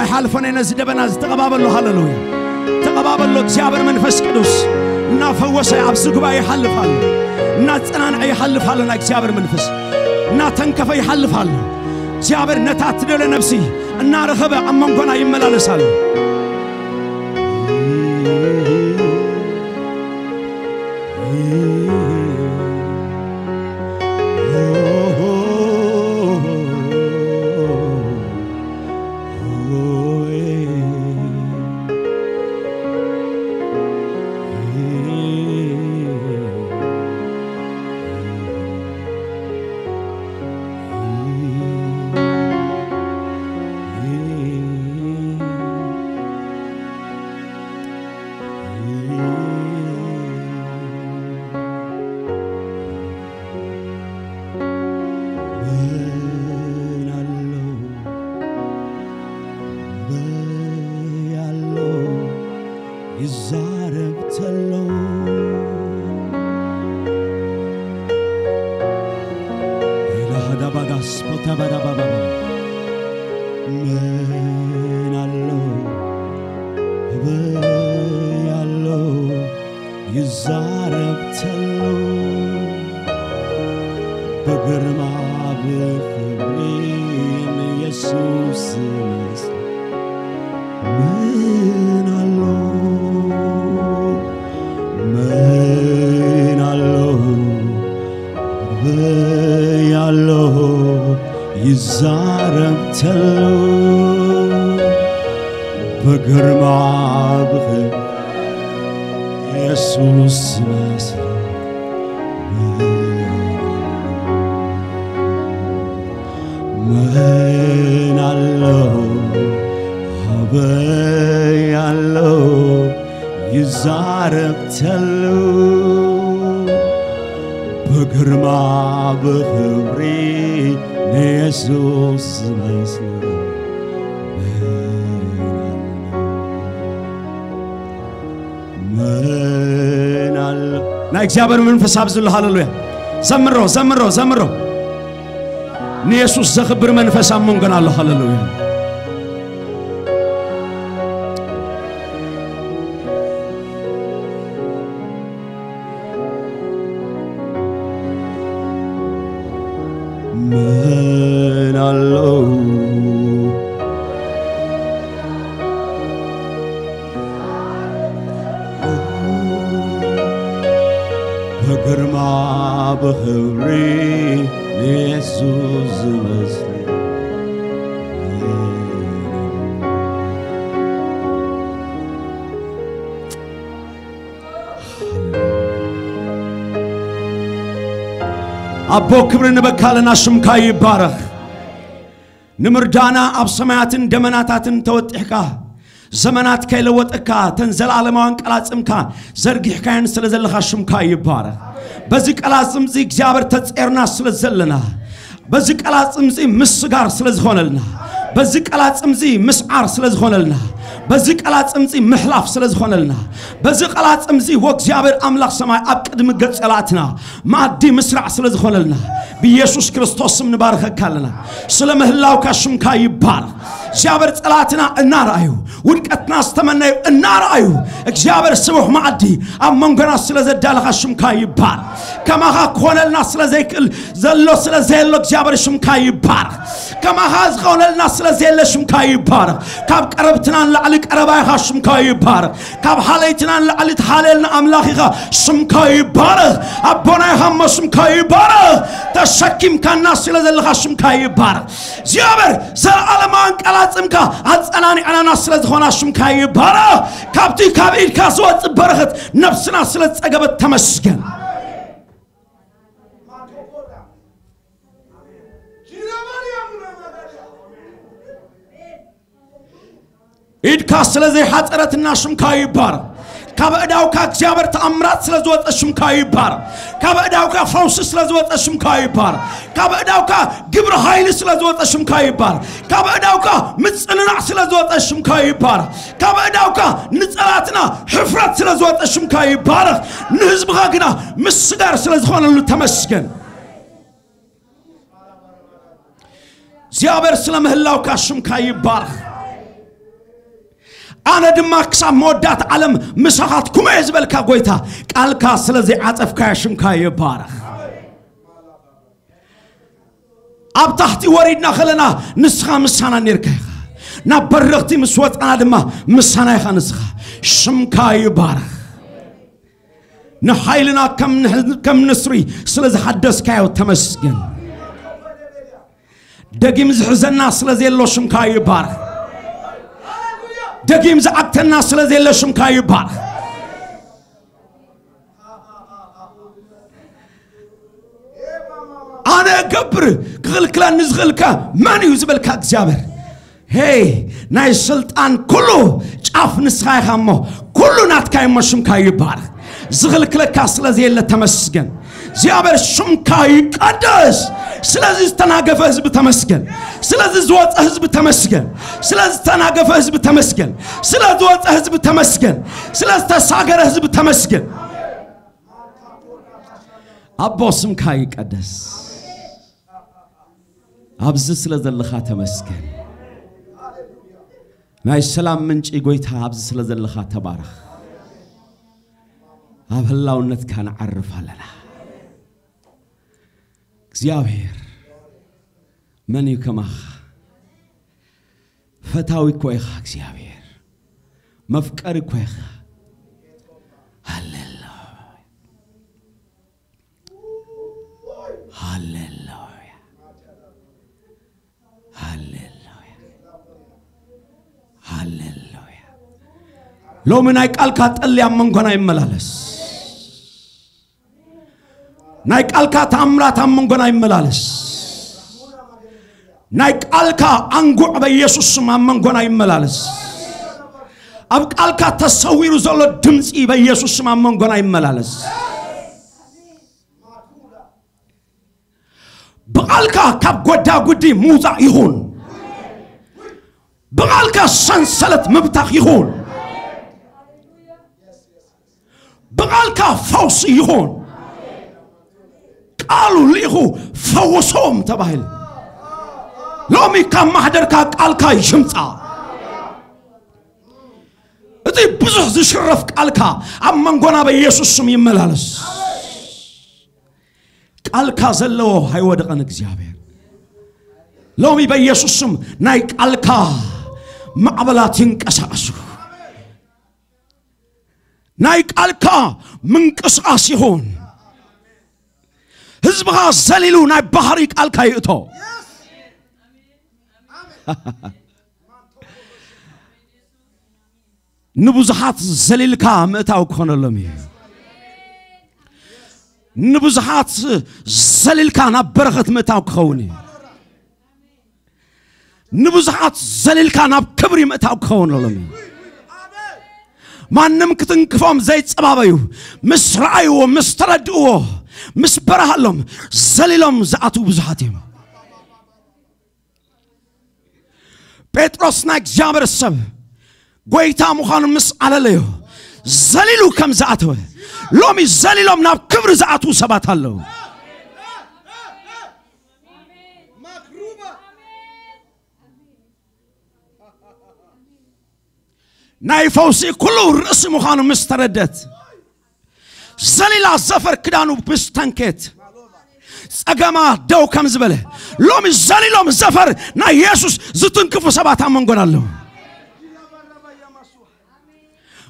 ኣይሓልፎን እየ ነዚ ደበና እዚ። ተቐባበሎ። ሃሌሉያ። ተቐባበሎ። እግዚኣብሔር መንፈስ ቅዱስ እናፈወሰ ኣብዚ ጉባኤ ይሓልፍ ኣሎ። እናጸናንዐ ይሓልፍ ኣሎ። ናይ እግዚኣብሔር መንፈስ እናተንከፈ ይሓልፍ ኣሎ። እግዚኣብሔር ነታ ትደልዮ ነፍሲ እናረኸበ ኣብ መንጎና ይመላለስ ኣሎ። ምን ኣሎ በይ ኣሎ ይዛረብ ተሎ። ኢላሃዳ ባጋስ ቦታ ባዳ ባባ። ምን ኣሎ በይ ኣሎ ይዛረብ ተሎ። ብግርማ ብኽብሪ ንየሱስ ዝመስል ምን ኣሎ? ምን ኣሎ? በይ ኣሎ ይዛረብ ተሎ። ብግርማ ብኽብሪ የሱስ ዝመስል ምን ኣሎ? ኣበይ ኣሎ ይዛረብ ተሎ? ብግርማ ብኽብሪ ንየሱስ ዝመስል ምን ኣሎ? ምን ኣሎ? ናይ እግዚኣብሔር መንፈስ ኣብዚ ኣሎ። ሃሌሉያ። ዘምሮ፣ ዘምሮ፣ ዘምሮ። ንየሱስ ዘኽብር መንፈስ ኣብ መንጎና ኣሎ። ሃሌሉያ። ምን ኣሎ? ብግርማ ብኽብሪ ንየሱስ ዝመስል። ኣቦ ክብሪ ንበካ ኣለና፣ ሽምካ ይባረኽ። ንምርዳና ኣብ ሰማያትን ደመናታትን ተወጢሕካ፣ ዘመናት ከይለወጠካ፣ ተን ዘለዓለማውያን ቀላጽምካ ዘርጊሕካየን ስለ ዘለኻ ሽምካ ይባረኽ። በዚ ቀላጽምዚ እግዚኣብሔር ተጼርና ስለ ዘለና፣ በዚ ቀላጽምዚ ምስጋር ስለ ዝኾነልና፣ በዚ ቀላጽምዚ ምስዓር ስለ ዝኾነልና፣ በዚ ቀላጽምዚ ምሕላፍ ስለ ዝኾነልና፣ በዚ ቀላጽምዚ ወእግዚኣብሔር ኣምላኽ ሰማይ ኣብ ቅድሚ ገጽ ጸላእትና መኣዲ ምስራዕ ስለ ዝኾነልና፣ ብኢየሱስ ክርስቶስ ስም ንባርኸካ ኣለና። ስለ ምህላውካ ሽምካ ይባረኽ። እግዚኣብሔር ጸላእትና እናረኣዩ፣ ውድቀትና ዝተመነዩ እናረኣዩ፣ እግዚኣብሔር ስቡሕ መኣዲ ኣብ መንጎና ስለ ዘዳለኻ ሽምካ ይባረኽ። ከማኻ ክኾነልና ስለ ዘይክእል ዘሎ ስለ ዘየሎ እግዚኣብሔር ሽምካ ይባረኽ። ከማኻ ዝኾነልና ስለ ዘየለ ሽምካ ይባረኽ። ካብ ቀረብትና ንላዕሊ ቀረባ ኢኻ፣ ሽምካ ይባረኽ። ካብ ሓለይትና ንላዕሊ ትሓለየልና ኣምላኽ ኢኻ፣ ሽምካ ይባረኽ። ኣቦና ኢኻ እሞ ሽምካ ይባረኽ። ተሸኪምካና ስለ ዘለኻ ሽምካ ይባረኽ። እግዚኣብሔር፣ ዘለዓለማውያን ቀላጽምካ ኣጸናኒዕናና ስለ ዝኾና ሽምካ ይባረኽ። ካብቲ ካብ ኢድካ ዝወጽእ በረኸት ነብስና ስለ ዝጸገበት ተመስገን። ኢድካ ስለ ዘይሓጸረትና ሽምካ ይባረኽ። ካብ እዳውካ እግዚኣብሔር ተኣምራት ስለ ዝወጸ ሽምካ ይባረኽ። ካብ እዳውካ ፈውሲ ስለ ዝወጸ ሽምካ ይባረኽ። ካብ እዳውካ ግብሪ ሓይሊ ስለ ዝወጸ ሽምካ ይባረኽ። ካብ እዳውካ ምጽንናዕ ስለ ዝወጸ ሽምካ ይባረኽ። ካብ እዳውካ ንጸላትና ሕፍረት ስለ ዝወጸ ሽምካ ይባረኽ። ንህዝብኻ ግና ምስጋር ስለ ዝኾነሉ ተመስገን። እግዚኣብሔር ስለ ምህላውካ ሽምካ ይባረኽ። ኣነ ድማ ክሳብ መወዳእታ ዓለም ምሳኻትኩም እየ ዝበልካ ጎይታ፣ ቃልካ ስለ ዘይዓጸፍካዮ ሽምካ ይባረኽ። ኣብ ታሕቲ ወሪድና ከለና ንስኻ ምሳና ኔርካ ኢኻ። ናብ በረኽቲ ምስ ወጻና ድማ ምሳና ኢኻ ንስኻ። ሽምካ ይባረኽ። ንሓይልና ከም ንሕ-፣ ከም ንስሪ ስለ ዝሓደስካዮ ተመስገን። ደጊም ዝሕዘና ስለ ዘየሎ ሽምካ ይባረኽ። ደጊም ዝዓግተና ስለ ዘየሎ ሽምካ ይባረኽ። ኣነ እገብር፣ ክኽልክለኒ ዝኽእልካ መን እዩ ዝበልካ እግዚኣብሔር? ሄይ፣ ናይ ስልጣን ኩሉ ጫፍ ንስኻ ኢኻ እሞ፣ ኩሉ ናትካ እሞ ሽምካ ይባረኽ። ዝኽልክለካ ስለ ዘየለ ተመስገን። እግዚኣብሔር ሽምካ ይቀደስ። ስለዚ ዝተናገፈ ህዝቢ ተመስገን። ስለዚ ዝወፀ ህዝቢ ተመስገን። ስለ ዝተናገፈ ህዝቢ ተመስገን። ስለ ዝወፀ ህዝቢ ተመስገን። ስለ ዝተሳገረ ህዝቢ ተመስገን። ኣቦ ስምካ ይቀደስ። ኣብዚ ስለ ዘለኻ ተመስገን። ናይ ሰላም ምንጪ ጎይታ ኣብዚ ስለ ዘለኻ ተባረኽ። ኣብ ህላውነትካ ንዓርፍ ኣለና። እግዚኣብሔር መን እዩ ከማኻ? ፈታዊ እኮ ኢኻ እግዚኣብሔር። መፍቀሪ እኮ ኢኻ። ሃሌሉያ። ሃሌሉያ። ሃሌሉያ። ሃሌሉያ። ሎሚ ናይ ቃልካ ጠሊ ኣብ መንጎና ይመላለስ። ናይ ቃልካ ተኣምራት ኣብ መንጎና ይመላለስ። ናይ ቃልካ ኣንጉዕ በኢየሱስ ስም ኣብ መንጎና ይመላለስ። ኣብ ቃልካ ተሰዊሩ ዘሎ ድምፂ በኢየሱስ ስም ኣብ መንጎና ይመላለስ። ብቓልካ ካብ ጎዳጉዲ ምውፃእ ይኹን። ብቓልካ ሰንሰለት ምብታኽ ይኹን። ብቓልካ ፈውሲ ይኹን። ቃሉ ልኢኹ ፈውሶም ተባሂሉ። ሎሚ ካብ ማሕደርካ ቃልካ ይምፃእ። እቲ ብዙሕ ዝሽረፍ ቃልካ ኣብ መንጎና በኢየሱስ ስም ይመላለስ። ቃልካ ዘለዎ ኣይወደቐን እግዚኣብሔር። ሎሚ በኢየሱስ ስም ናይ ቃልካ ማዕበላት ይንቀሳቐሱ። ናይ ቃልካ ምንቅስቓስ ይኹን። ህዝብኻ ዘሊሉ ናይ ባህሪ ቃልካ ይእቶ። ንብዙሓት ዘሊልካ ምእታው ክኾነሎም እዩ። ንብዙሓት ዘሊልካ ናብ በረኸት ምእታው ክኸውን እዩ። ንብዙሓት ዘሊልካ ናብ ክብሪ ምእታው ክኸውን ኣለዎም እዩ። ማንም ክትንክፎም ዘይጸባበዩ፣ ምስ ረኣይዎ፣ ምስ ተረድእዎ፣ ምስ በረሃሎም ዘሊሎም ዝኣትዉ ብዙሓት እዮም። ጴጥሮስ ናይ እግዚኣብሔር ሰብ ጎይታ ምዃኑ ምስ ኣለለዮ፣ ዘሊሉ ከም ዝኣተወ፣ ሎሚ ዘሊሎም ናብ ክብሪ ዝኣትዉ ሰባት ኣለዉ። ናይ ፈውሲ ኩሉ ርእሲ ምዃኑ ምስ ተረደት፣ ዘሊላ ዘፈር ክዳኑ ምስ ተንኬት፣ ጸገማ ደው ከም ዝበለ፣ ሎሚ ዘሊሎም ዘፈር ናይ የሱስ ዝትንክፉ ሰባት ኣብ መንጎና ኣለዉ።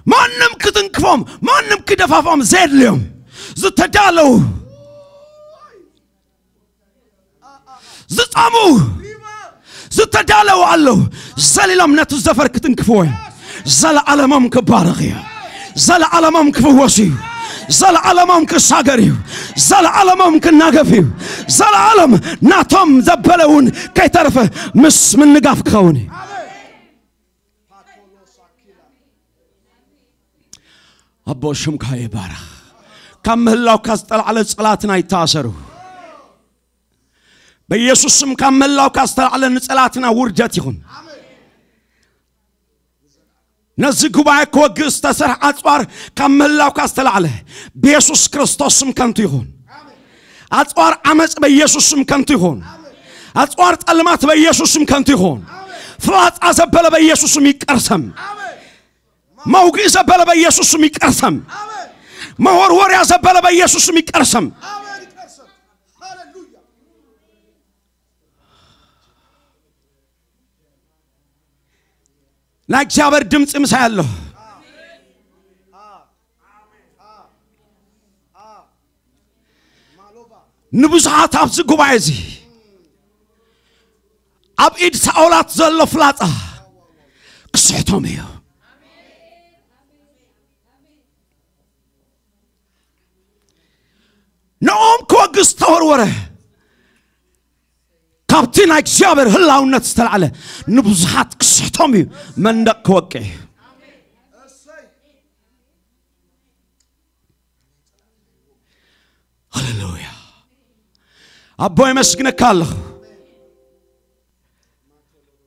ማንም ክትንክፎም፣ ማንም ክደፋፎም ዘየድልዮም ዝተዳለዉ፣ ዝጻሙ፣ ዝተዳለዉ ኣለዉ። ዘሊሎም ነቲ ዘፈር ክትንክፍዎ እዮም። ዘለዓለሞም ክባረኽ እዩ። ዘለዓለሞም ክፍወስ እዩ። ዘለዓለሞም ክሳገር እዩ። ዘለዓለሞም ክናገፍ እዩ። ዘለዓለም ናቶም ዘበለ እውን ከይተረፈ ምስ ምንጋፍ ክኸውን እዩ። ኣቦ ሽምካ ይባረኽ። ካብ ምህላውካ ዝተላዕለ ጸላእትና ይተኣሰሩ። በኢየሱስ ስም ካብ ምህላውካ ዝተላዕለ ንጸላእትና ውርደት ይኹን። ነዚ ጉባኤ ክወግእ ዝተሰርሐ ኣጽዋር ካብ ምህላውካ ዝተላዕለ ብየሱስ ክርስቶስ ስም ከንቱ ይኹን። ኣጽዋር ዓመጽ በኢየሱስ ስም ከንቱ ይኹን። ኣጽዋር ጸልማት በኢየሱስ ስም ከንቱ ይኹን። ፍላጻ ዘበለ በኢየሱስ ስም ይቀርሰም። መውግኢ ዘበለ በኢየሱስ ስም ይቀርሰም። መወርወርያ ዘበለ በኢየሱስ ስም ይቀርሰም። ናይ እግዚኣብሔር ድምፂ ምሳይ ኣሎ። ንብዙሓት ኣብዚ ጉባኤ እዚ ኣብ ኢድ ሳኦላት ዘሎ ፍላጻ ክስሕቶም እዩ። ንኦም ክወግዝ ዝተወርወረ ካብቲ ናይ እግዚኣብሔር ህላውነት ዝተላዕለ ንብዙሓት ክስሕቶም እዩ። መንደቕ ክወቅዕ እዩ። ሃሌሉያ። ኣቦ የመስግነካ ኣለኹ።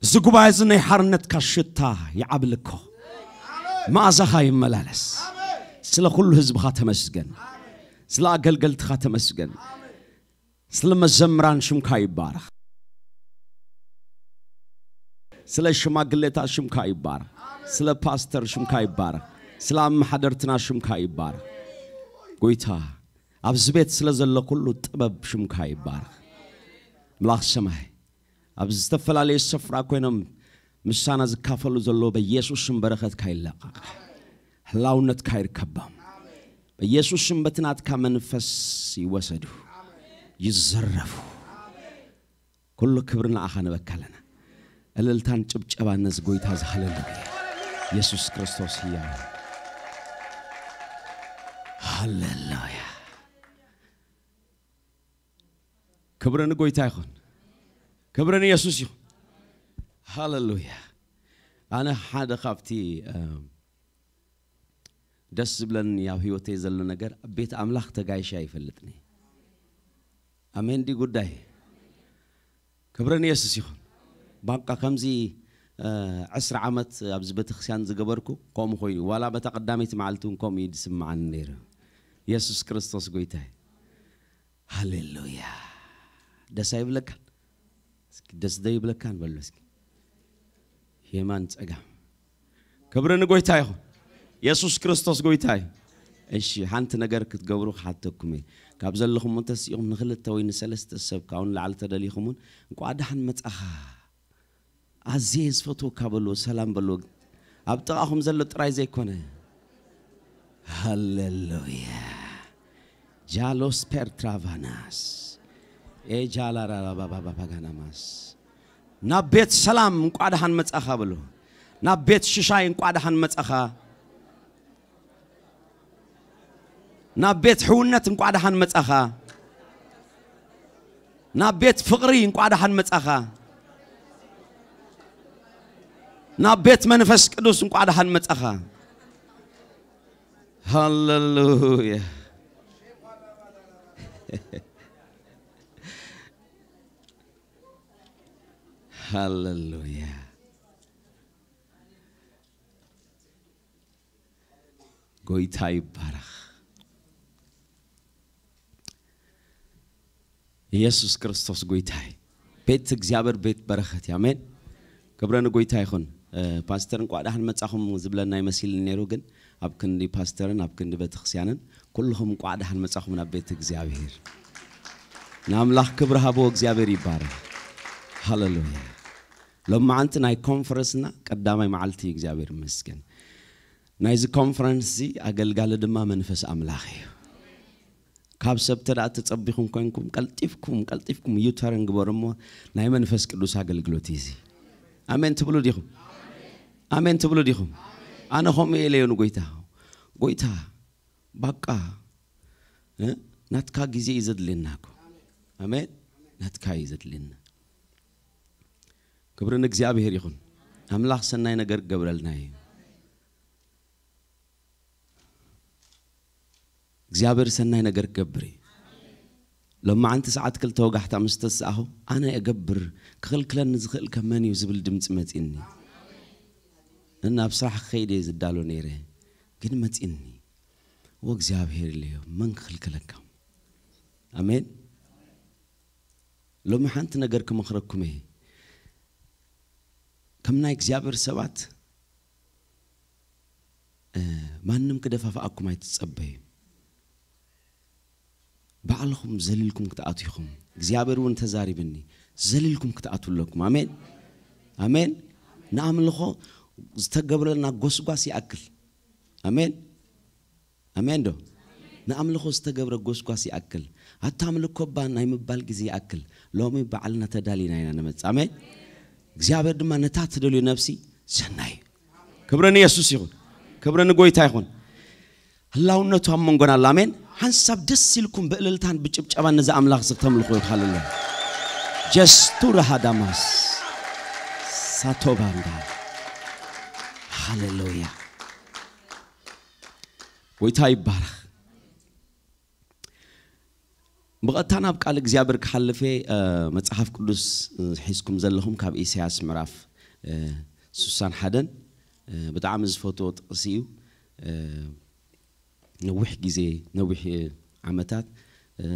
እዚ ጉባኤ እዚ ናይ ሓርነትካ ሽታ ይዓብልኮ፣ መኣዛኻ ይመላለስ። ስለ ኩሉ ህዝብኻ ተመስገን። ስለ ኣገልገልትኻ ተመስገን። ስለ መዘምራን ሽምካ ይባረኽ። ስለ ሽማግሌታት ሽምካ ይባረኽ። ስለ ፓስተር ሽምካ ይባረኽ። ስለ ኣመሓደርትና ሽምካ ይባረኽ። ጎይታ፣ ኣብዚ ቤት ስለ ዘሎ ኩሉ ጥበብ ሽምካ ይባረኽ። ምላኽ ሰማይ፣ ኣብ ዝተፈላለየ ስፍራ ኮይኖም ምሳና ዝካፈሉ ዘለዉ በኢየሱስ ሽም በረኸትካ ይለቐቕ። ህላውነትካ ይርከቦም። በኢየሱስ ሽም በቲ ናትካ መንፈስ ይወሰዱ፣ ይዘረፉ። ኩሉ ክብሪ ንኣኻ ንበካ ኣለና። እልልታን ጭብጨባን ነዚ ጎይታ እዚ። ሃሌሉያ። ኢየሱስ ክርስቶስ ህያው። ሃሌሉያ። ክብሪ ንጎይታ ይኹን። ክብሪ ንየሱስ ይኹን። ሃሌሉያ። ኣነ ሓደ ካብቲ፣ እ፣ ደስ ዝብለኒ ኣብ ህይወተይ ዘሎ ነገር፣ ኣብ ቤት ኣምላኽ ተጋይሸ ኣይፈልጥን እየ። ኣሜን ድዩ ጉዳይ? ክብሪ ንየሱስ ይኹን። ባቃ ከምዚ፣ እ፣ ዕስራ ዓመት ኣብዚ ቤተክርስትያን ዝገበርኩ ከምኡ ኮይኑ፣ ዋላ በታ ቀዳመይቲ መዓልቲ እውን ከምኡ እዩ ዝስምዓኒ ነይሩ። የሱስ ክርስቶስ ጎይታ እዩ። ሃሌሉያ። ደስ ኣይብለካን? እስኪ ደስ ዶ ይብለካን በሎ እስኪ። የማን ጸጋም። ክብሪ ንጎይታ ይኹን። የሱስ ክርስቶስ ጎይታ እዩ። እሺ፣ ሓንቲ ነገር ክትገብሩ ክሓተኩም እየ። ካብ ዘለኹም ተሲእኹም ንኽልተ ወይ ንሰለስተ ሰብ ካብኡ ንላዕሊ ተደሊኹም እውን እንቋዕ ደሓን መጻኻ፣ ኣዝየ ዝፈትወካ በልዎ፣ ሰላም በልዎ። ኣብ ጥቓኹም ዘሎ ጥራይ ዘይኮነ። ሃሌሉያ። ጃሎስ ፔርትራቫናስ ኤጃላራባባባጋናማስ። ናብ ቤት ሰላም እንቋዕ ደሓን መጻኻ በሉ። ናብ ቤት ሽሻይ እንቋዕ ደሓን መጻኻ። ናብ ቤት ሕውነት እንቋዕ ደሓን መጻኻ። ናብ ቤት ፍቕሪ እንቋዕ ደሓን መጻኻ። ናብ ቤት መንፈስ ቅዱስ እንቋዕ ደሓን መጻኻ። ሃሌሉያ። ሃሌሉያ። ጎይታ ይባረኽ። ኢየሱስ ክርስቶስ ጎይታ እዩ። ቤት እግዚኣብሔር ቤት በረኸት እዩ። ኣሜን። ክብረ ንጎይታ ይኹን። እ፣ ፓስተር እንቋዕ ደሓን መጻኹም ዝብለና ይመሲል ነይሩ፣ ግን ኣብ ክንዲ ፓስተርን ኣብ ክንዲ ቤተክርስቲያንን ኩልኹም እንቋዕ ደሓን መጻኹም ናብ ቤት እግዚኣብሔር። ንኣምላኽ ክብሪ ሃብዎ፣ እግዚኣብሔር ይባረኽ። ሃሌሉያ። ሎማዓንቲ ናይ ኮንፈረንስና ቀዳማይ መዓልቲ እዩ፣ እግዚኣብሔር ይመስገን። ናይዚ ኮንፈረንስ እዚ ኣገልጋሊ ድማ መንፈስ ኣምላኽ እዩ። ካብ ሰብ ተደኣ ተጸቢኹም ኮንኩም ቀልጢፍኩም፣ ቀልጢፍኩም ዩተርን ግበሩ እሞ ናይ መንፈስ ቅዱስ ኣገልግሎት እዩ እዚ። ኣሜን ትብሉ ዲኹም? ኣሜን ትብሉ ዲኹም? ኣነ ከምኡ እየ ኢለዮ ንጎይታ። ጎይታ፣ ባቃ፣ እ፣ ናትካ ግዜ እዩ ዘድልየና እኮ። ኣሜን። ናትካ እዩ ዘድልየና። ክብሪ ንእግዚኣብሔር ይኹን። ኣምላኽ ሰናይ ነገር ክገብረልና እዩ። እግዚኣብሔር ሰናይ ነገር ክገብር እዩ። ሎማዓንቲ ሰዓት ክልተ ወጋሕታ ምስ ተስኣኹ፣ ኣነ እገብር፣ ክኽልክለኒ ዝኽእል ከ መን እዩ ዝብል ድምፂ መፂኒ። እና ኣብ ስራሕ ክኸይድ እየ ዝዳሎ ነይረ፣ ግን መፂኒ። ወእግዚኣብሔር ኢለዮ፣ መን ክኽልክለካ? ኣሜን። ሎሚ ሓንቲ ነገር ክመኽረኩም እየ። ከም ናይ እግዚኣብሔር ሰባት ማንም ክደፋፍኣኩም ኣይትጸበዩ። ባዕልኹም ዘሊልኩም ክትኣቱ ኢኹም። እግዚኣብሔር እውን ተዛሪብኒ፣ ዘሊልኩም ክትኣቱ ኣለኩም። ኣሜን፣ ኣሜን። ንኣምልኾ ዝተገብረልና ጎስጓስ ይኣክል። ኣሜን፣ ኣሜን ዶ? ንኣምልኾ ዝተገብረ ጎስጓስ ይኣክል። ኣታ ኣምልኮ እባ ናይ ምባል ግዜ ይኣክል። ሎሚ ባዕልና ተዳሊና ኢና ንመጽእ። ኣሜን። እግዚኣብሔር ድማ ነታ ትደልዮ ነፍሲ ሰናይ እዩ። ክብሪ ንየሱስ ይኹን። ክብሪ ንጎይታ ይኹን። ህላውነቱ ኣብ መንጎና ኣሎ። ኣሜን። ሓንሳብ ደስ ኢልኩም ብእልልታን ብጭብጨባን ነዚ ኣምላኽ እዚ ክተምልኹ ይኻለለ። ጀስቱር ሃዳማስ ሳቶባንዳ። ሃሌሉያ። ጎይታ ይባረኽ። ብቐጥታ ናብ ቃል እግዚኣብሔር ክሓልፍ እየ። መጽሓፍ ቅዱስ ሒዝኩም ዘለኹም ካብ ኢሳያስ ምዕራፍ ስሳን ሓደን ብጣዕሚ ዝፈትዎ ጥቕሲ እዩ። ነዊሕ ግዜ፣ ነዊሕ ዓመታት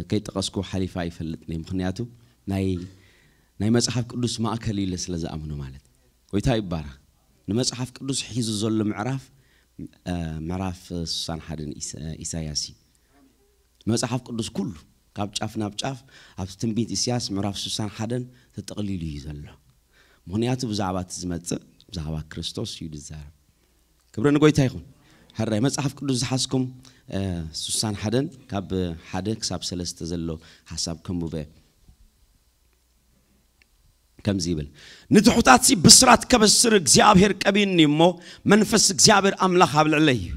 ከይጠቐስኩ ሓሊፋ ይፈልጥ ነይ። ምኽንያቱ ናይ ናይ መጽሓፍ ቅዱስ ማእከል ኢለ ስለ ዝኣምኖ ማለት። ጎይታ ይባረኽ። ንመጽሓፍ ቅዱስ ሒዙ ዘሎ ምዕራፍ ምዕራፍ ስሳን ሓደን ኢሳያስ እዩ። መጽሓፍ ቅዱስ ኩሉ ካብ ጫፍ ናብ ጫፍ ኣብ ትንቢት ኢሳያስ ምዕራፍ ስሳን ሓደን ተጠቕሊሉ እዩ ዘሎ። ምኽንያቱ ብዛዕባ እቲ ዝመጽእ ብዛዕባ ክርስቶስ እዩ ዝዛረብ። ክብሪ ንጎይታ ይኹን። ሕራይ መጽሓፍ ቅዱስ ዝሓዝኩም ስሳን ሓደን ካብ ሓደ ክሳብ ሰለስተ ዘሎ ሓሳብ ከንብበ። ከምዚ ይብል፣ ንትሑታት ሲ ብስራት ከበስር እግዚኣብሔር ቀቢኒ እሞ መንፈስ እግዚኣብሔር ኣምላኽ ኣብ ልዕለይ እዩ።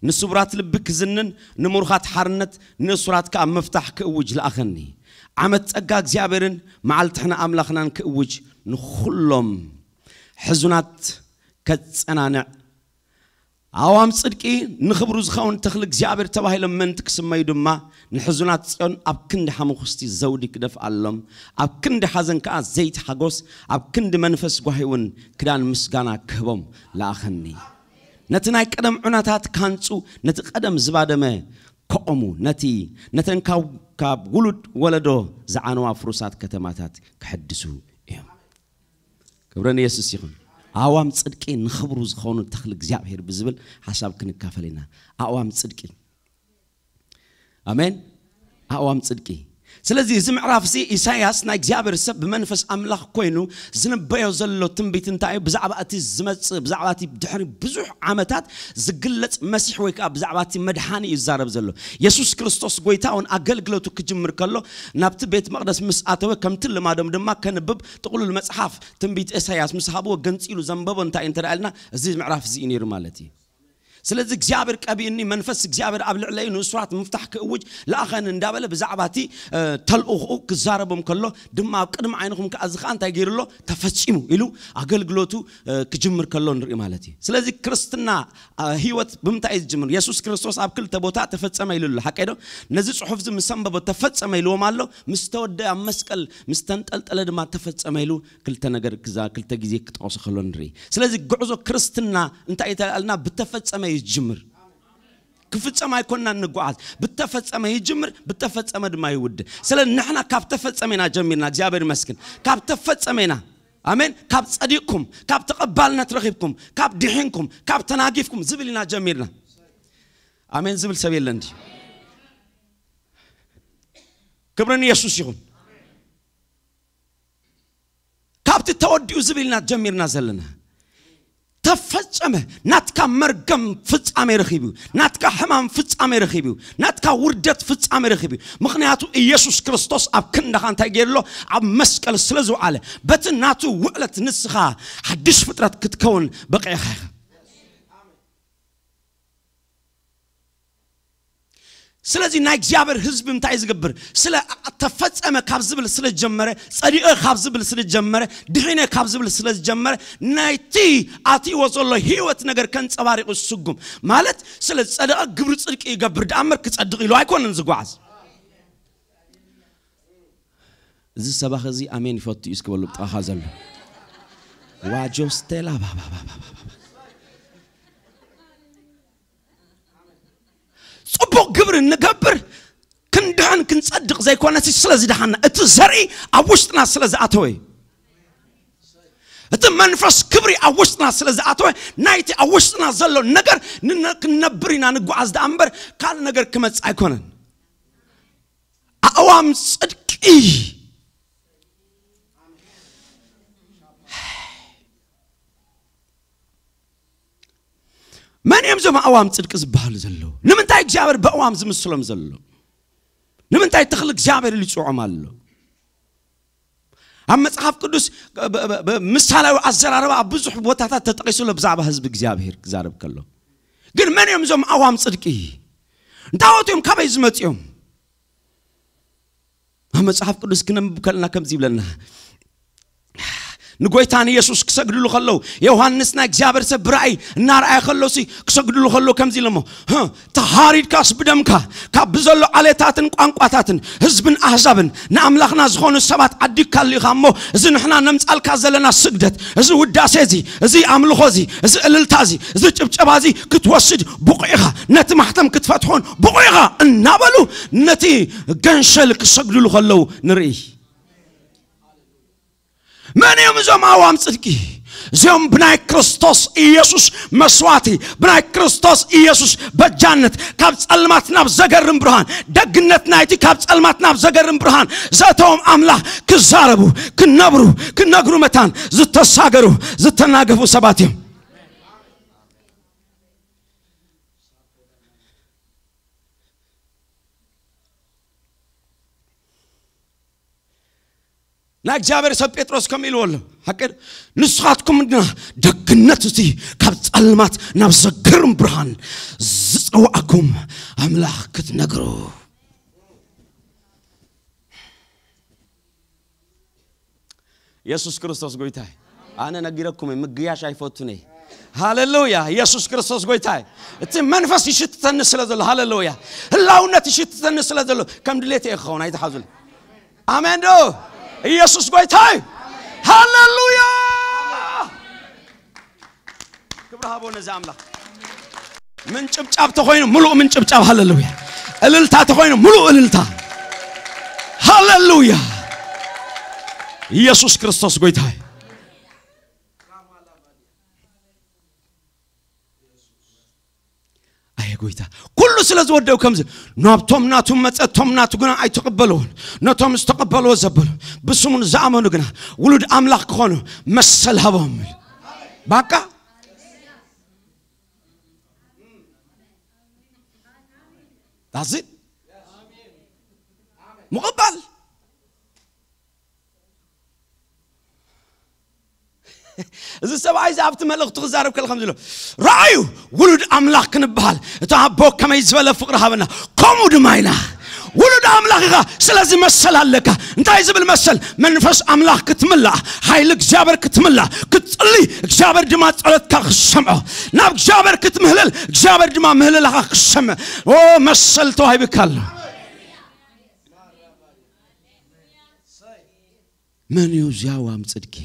ንስቡራት ልቢ ክዝንን ንምሩኻት ሓርነት ንእሱራት ከኣ መፍታሕ ክእውጅ ለኣኸኒ። ዓመት ጸጋ እግዚኣብሔርን መዓልቲ ሕነ ኣምላኽናን ክእውጅ ንኹሎም ሕዙናት ከጸናንዕ ኣዋም ጽድቂ ንኽብሩ ዝኸውን ተኽሊ እግዚኣብሔር ተባሂሎም ምእንቲ ክስመዩ ድማ ንሕዙናት ጽዮን ኣብ ክንዲ ሓሙኽስቲ ዘውዲ ክደፍኣሎም ኣብ ክንዲ ሓዘን ከኣ ዘይቲ ሓጎስ ኣብ ክንዲ መንፈስ ጓሂ እውን ክዳን ምስጋና ክህቦም ለኣኸኒ። ነቲ ናይ ቀደም ዑናታት ክሃንጹ ነቲ ቀደም ዝባደመ ከቆሙ ነቲ ነተን ካብ ውሉድ ወለዶ ዝዓነዋ ፍሩሳት ከተማታት ክሕድሱ እዮም። ክብሪ ንየሱስ ይኹን። ኣዋም ጽድቂ ንኽብሩ ዝኾኑ ተኽሊ እግዚኣብሔር ብዝብል ሓሳብ ክንካፈል ኢና። ኣእዋም ጽድቂ። ኣሜን። ኣእዋም ጽድቂ። ስለዚ እዚ ምዕራፍ እዚ ኢሳያስ ናይ እግዚኣብሔር ሰብ ብመንፈስ ኣምላኽ ኮይኑ ዝንበዮ ዘሎ ትንቢት እንታይ እዩ? ብዛዕባ እቲ ዝመጽእ ብዛዕባ እቲ ድሕሪ ብዙሕ ዓመታት ዝግለጽ መሲሕ ወይ ከዓ ብዛዕባ እቲ መድሓኒ እዩ ዝዛረብ ዘሎ። የሱስ ክርስቶስ ጎይታውን ኣገልግሎቱ ክጅምር ከሎ ናብቲ ቤት መቕደስ ምስ ኣተወ ከምቲ ልማዶም ድማ ከንብብ ጥቕሉል መጽሓፍ ትንቢት ኢሳያስ ምስ ሃብዎ ገንጺሉ ዘንበቦ እንታይ እንተ ደኣ ኢልና እዚ ምዕራፍ እዚ እዩ ነይሩ ማለት እዩ። ስለዚ እግዚኣብሔር ቀቢእኒ መንፈስ እግዚኣብሔር ኣብ ልዕለይ ንእሱራት ምፍታሕ ክእውጅ ለኣኸኒ እንዳበለ ብዛዕባ እቲ ተልእኽኡ ክዛረቦም ከሎ ድማ ኣብ ቅድሚ ዓይንኹም ከኣ እዚ ከኣ እንታይ ገይሩ ኣሎ ተፈጺሙ ኢሉ ኣገልግሎቱ ክጅምር ከሎ ንርኢ ማለት እዩ። ስለዚ ክርስትና ህይወት ብምንታይ እዩ ዝጅምር? የሱስ ክርስቶስ ኣብ ክልተ ቦታ ተፈጸመ ኢሉ ኣሎ። ሓቀይ ዶ? ነዚ ጽሑፍ እዚ ምስ ኣንበቦ ተፈጸመ ኢልዎም ኣሎ። ምስ ተወደ ኣብ መስቀል ምስ ተንጠልጠለ ድማ ተፈጸመ ኢሉ ክልተ ነገር ክዛ ክልተ ግዜ ክጠቕሶ ከሎ ንርኢ። ስለዚ ጉዕዞ ክርስትና እንታይ እዩ ተላልና? ብተፈጸመ እዩ ዝጅምር። ክፍጸም ኣይኮንና እንጓዓዝ። ብተፈጸመ ይጅምር፣ ብተፈጸመ ድማ ይውድእ። ስለ ንሕና ካብ ተፈጸመ ኢና ጀሚርና። እግዚኣብሔር ይመስገን። ካብ ተፈጸመ ኢና። ኣሜን። ካብ ጸዲቕኩም፣ ካብ ተቐባልነት ረኺብኩም፣ ካብ ድሒንኩም፣ ካብ ተናጊፍኩም ዝብል ኢና ጀሚርና። ኣሜን ዝብል ሰብ የለን ድዩ? ክብሪ ንየሱስ ይኹን። ካብቲ ተወዲኡ ዝብል ኢና ጀሚርና ዘለና። ተፈጸመ። ናትካ መርገም ፍጻሜ ረኺቡ እዩ። ናትካ ሕማም ፍጻሜ ረኺቡ እዩ። ናትካ ውርደት ፍጻሜ ረኺቡ እዩ። ምኽንያቱ ኢየሱስ ክርስቶስ ኣብ ክንዳኻ እንታይ ገይሩ ኣሎ? ኣብ መስቀል ስለ ዝወዓለ በቲ ናቱ ውዕለት ንስኻ ሓድሽ ፍጥረት ክትከውን በቂዕኻ ኢኻ። ስለዚ ናይ እግዚኣብሔር ህዝቢ እንታይ ዝገብር? ስለ ተፈጸመ ካብ ዝብል ስለ ዝጀመረ፣ ጸዲቐ ካብ ዝብል ስለ ዝጀመረ፣ ድሒነ ካብ ዝብል ስለ ዝጀመረ፣ ናይቲ ኣትይዎ ዘሎ ህይወት ነገር ከንጸባሪቑ ዝስጉም ማለት ስለ ዝጸደቐ ግብሪ ጽድቂ ይገብር ደኣ እምበር ክጸድቕ ኢሉ ኣይኮነን ዝጓዓዝ። እዚ ሰባኺ እዚ ኣሜን ይፈቱ እዩ እስኪ በሉ ብጥቓኻ ዘሎ። ዋጆስቴላ ባባባባባ። ጽቡቕ ግብሪ እንገብር ክንድሕን ክንጸድቕ ዘይኮነሲ ስለ ዝደሓና እቲ ዘርኢ ኣብ ውሽጥና ስለ ዝኣተወ እዩ። እቲ መንፈስ ክብሪ ኣብ ውሽጥና ስለ ዝኣተወ፣ ናይቲ ኣብ ውሽጥና ዘሎ ነገር ንነ-፣ ክንነብር ኢና ንጓዓዝ ደኣ እምበር ካልእ ነገር ክመጽእ ኣይኮነን። ኣእዋም ጽድቂ። መን እዮም እዞም ኣእዋም ጽድቂ ዝበሃሉ ዘለዉ? ንምንታይ እግዚኣብሔር በእዋም ዝምስሎም ዘሎ? ንምንታይ ተኽሊ እግዚኣብሔር ኢሉ ይጽውዖም ኣሎ? ኣብ መጽሓፍ ቅዱስ ብ-፣ ብ-፣ ብ-፣ ብምሳሌያዊ ኣዘራርባ ኣብ ብዙሕ ቦታታት ተጠቒሱ ኣሎ ብዛዕባ ህዝቢ እግዚኣብሔር ክዛረብ ከሎ። ግን መን እዮም እዞም ኣእዋም ጽድቂ? እንታይ እዮም? ካበይ ዝመጽኡ እዮም? ኣብ መጽሓፍ ቅዱስ ክነንብብ ከለና ከምዚ ይብለና። ንጎይታ ንየሱስ ክሰግድሉ ከለዉ፣ ዮሃንስ ናይ እግዚኣብሔር ሰብ ብራእይ እናረኣየ ከሎሲ ክሰግድሉ ከለዉ ከምዚ ኢሎሞ፣ "ህ፣ ተሃሪድካስ ብደምካ ካብ ብዘሎ ዓሌታትን ቋንቋታትን ህዝብን ኣህዛብን ንኣምላኽና ዝኾኑ ሰባት ዓዲግካ ኣሊኻ እሞ፣ እዚ ንሕና ነምጻልካ ዘለና ስግደት፣ እዚ ውዳሴ እዚ፣ እዚ ኣምልኾ እዚ፣ እዚ እልልታ እዚ፣ እዚ ጭብጨባ እዚ ክትወስድ ብቑዕ ኢኻ፣ ነቲ ማሕተም ክትፈትሖን ብቑዕ ኢኻ" እናበሉ ነቲ ገንሸል ክሰግድሉ ከለዉ ንርኢ። መን እዮም እዞም ኣእዋም ጽድቂ? እዚኦም ብናይ ክርስቶስ ኢየሱስ መስዋዕቲ፣ ብናይ ክርስቶስ ኢየሱስ በጃነት ካብ ጸልማት ናብ ዘገርም ብርሃን፣ ደግነት ናይቲ ካብ ጸልማት ናብ ዘገርም ብርሃን ዘእተዎም ኣምላኽ ክዛረቡ፣ ክነብሩ፣ ክነግሩ መታን ዝተሳገሩ፣ ዝተናገፉ ሰባት እዮም። ናይ እግዚኣብሔር ሰብ ጴጥሮስ ከም ኢልዎ ኣሎ፣ ሓቂ ንስኻትኩም ግና ደግነት እቲ ካብ ጸልማት ናብ ዘገርም ብርሃን ዝጸውዓኩም ኣምላኽ ክትነግሩ። የሱስ ክርስቶስ ጎይታይ። ኣነ ነጊረኩም እየ፣ ምግያሽ ኣይፈቱን እየ። ሃሌሉያ። የሱስ ክርስቶስ ጎይታይ። እቲ መንፈስ ይሽትተኒ ስለ ዘሎ፣ ሃሌሉያ፣ ህላውነት ይሽትተኒ ስለ ዘሎ ከም ድሌት እየ ክኸውን፣ ኣይትሓዙል። ኣሜን ዶ? ኢየሱስ ጎይታይ። ሃሌሉያ። ክብሪ ሃቦ ነዚ ኣምላኽ። ምንጭብጫብ ተኾይኑ ምሉእ ምንጭብጫብ፣ ሃሌሉያ። እልልታ ተኾይኑ ምሉእ እልልታ፣ ሃሌሉያ። ኢየሱስ ክርስቶስ ጎይታይ። ኣየ ጎይታ፣ ኩሉ ስለ ዝወደው ከምዚ ናብቶም ናቱ መጸ፣ እቶም ናቱ ግና ኣይተቐበልዎን። ነቶም ዝተቐበልዎ ዘበሉ፣ ብስሙ ዝኣመኑ ግና ውሉድ ኣምላኽ ክኾኑ መሰል ሃቦም። ባቃ ዳዚ ምቕባል። እዚ ሰብኣይ እዚ ኣብቲ መልእኽቱ ክዛረብ ከሎ ከምዚ ኢሉ፣ "ረኣዩ፣ ውሉድ ኣምላኽ ክንበሃል እቲ ኣቦ ከመይ ዝበለ ፍቕሪ ሃበና፣ ከምኡ ድማ ኢና ውሉድ ኣምላኽ ኢኻ። ስለዚ መሰል ኣለካ።" እንታይ ዝብል መሰል? መንፈስ ኣምላኽ ክትምላእ፣ ሓይሊ እግዚኣብሔር ክትምላእ፣ ክትጽሊ፣ እግዚኣብሔር ድማ ጸሎትካ ክሰምዖ፣ ናብ እግዚኣብሔር ክትምህለል፣ እግዚኣብሔር ድማ ምህለላኻ ክሰምዕ። ኦ፣ መሰል ተዋሂብካ ኣሎ። መን እዩ እዚ ኣእዋም ጽድቂ?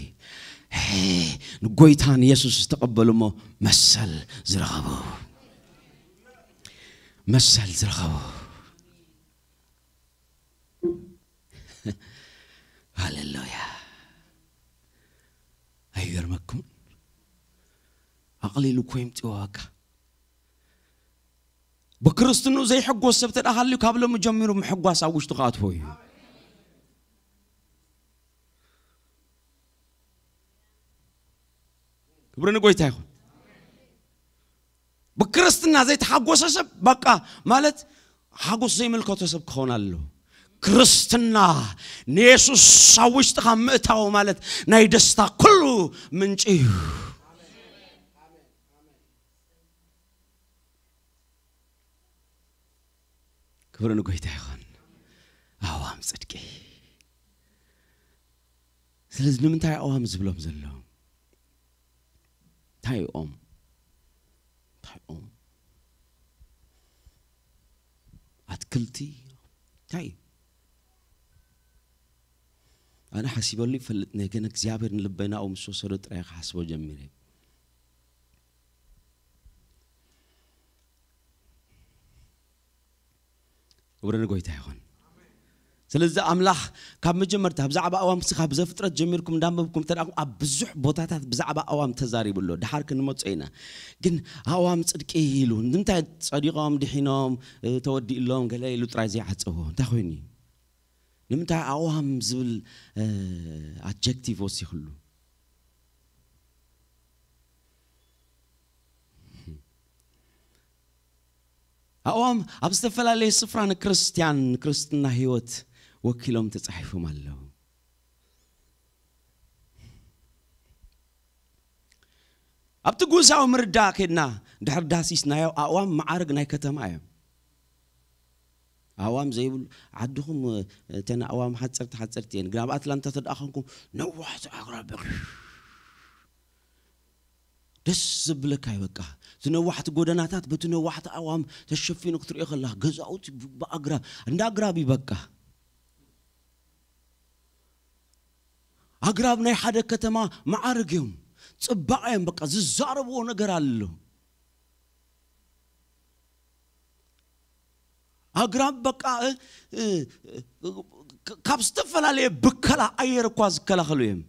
ሄ፣ ንጎይታ ንየሱስ ዝተቐበሉ እሞ መሰል ዝረኸቡ። መሰል ዝረኸቡ። ሃሌሉያ። ኣይገርመኩም? ኣቕሊሉ እኮ ይምጽዋካ። ብክርስትንኡ ዘይሕጎስ ሰብ ተደኣ ሃልዩ፣ ካብ ሎሚ ጀሚሩ ምሕጓስ ኣብ ውሽጡ ክኣትዎ እዩ። ክብሪ ንጎይታ ይኹን። ብክርስትና ዘይተሓጎሰ ሰብ በቃ ማለት ሓጎስ ዘይምልከቶ ሰብ ክኸውን ኣለዎ። ክርስትና ንየሱስ ኣብ ውሽጥኻ ምእታው ማለት ናይ ደስታ ኩሉ ምንጪ እዩ። ክብሪ ንጎይታ ይኹን። ኣእዋም ጽድቂ። ስለዚ ንምንታይ ኣእዋም ዝብሎም ዘሎ? እንታይ ኦም? እንታይ ኦም? ኣትክልቲ? እንታይ? ኣነ ሓሲበሉ ይፈልጥ ነይ፣ ግን እግዚኣብሔር ንልበይ ናብኡ ምስ ወሰዶ ጥራይ ክሓስቦ ጀሚረ። ክብሪ ንጎይታ ይኹን። ስለዚ ኣምላኽ ካብ መጀመርታ ብዛዕባ ኣዋም፣ ካብ ዘፍጥረት ጀሚርኩም እንዳንበብኩም እንተ ደኣ ኣብ ብዙሕ ቦታታት ብዛዕባ ኣዋም ተዛሪቡ ኣሎ። ድሓር ክንመጾ ኢና። ግን ኣዋም ጽድቂ ኢሉ ንምንታይ ጸዲቖም፣ ድሒኖም፣ እ፣ ተወዲእሎም ገለ ኢሉ ጥራይ ዘይዓጸዎ እንታይ ኮይኑ እዩ? ንምንታይ ኣዋም ዝብል፣ እ፣ ኣድጀክቲቭ ወሲኽሉ? ኣዋም ኣብ ዝተፈላለየ ስፍራ ንክርስትያን፣ ንክርስትና ህይወት ወኪሎም ተጻሒፎም ኣለዉ። ኣብቲ ጉሳዊ ምርዳእ ከድና ድሕር ዳሲስናዮ ኣዋም መዓርግ ናይ ከተማ እዮም። ኣዋም ዘይብሉ ዓድኹም፣ እተን ኣዋም ሓፀርቲ ሓፀርቲ እየን፣ ግን ኣብ ኣትላንታ ተደኣ ኮንኩም ነዋሕቲ ኣግራብ ደስ ዝብለካ እዩ። በቃ እቲ ነዋሕቲ ጎደናታት በቲ ነዋሕቲ ኣዋም ተሸፊኑ ክትሪኦ ከለካ፣ ገዛውቲ ብ-፣ ብኣግራብ፣ እንዳ ኣግራብ እዩ በቃ። ኣግራብ ናይ ሓደ ከተማ መዓርግ እዮም፣ ጽባቐ እዮም። በቃ ዝዛረብዎ ነገር ኣሎ። ኣግራብ በቃ፣ እ፣ እ፣ እ፣ ካብ ዝተፈላለየ ብከላ ኣየር እኳ ዝከላኸሉ እዮም።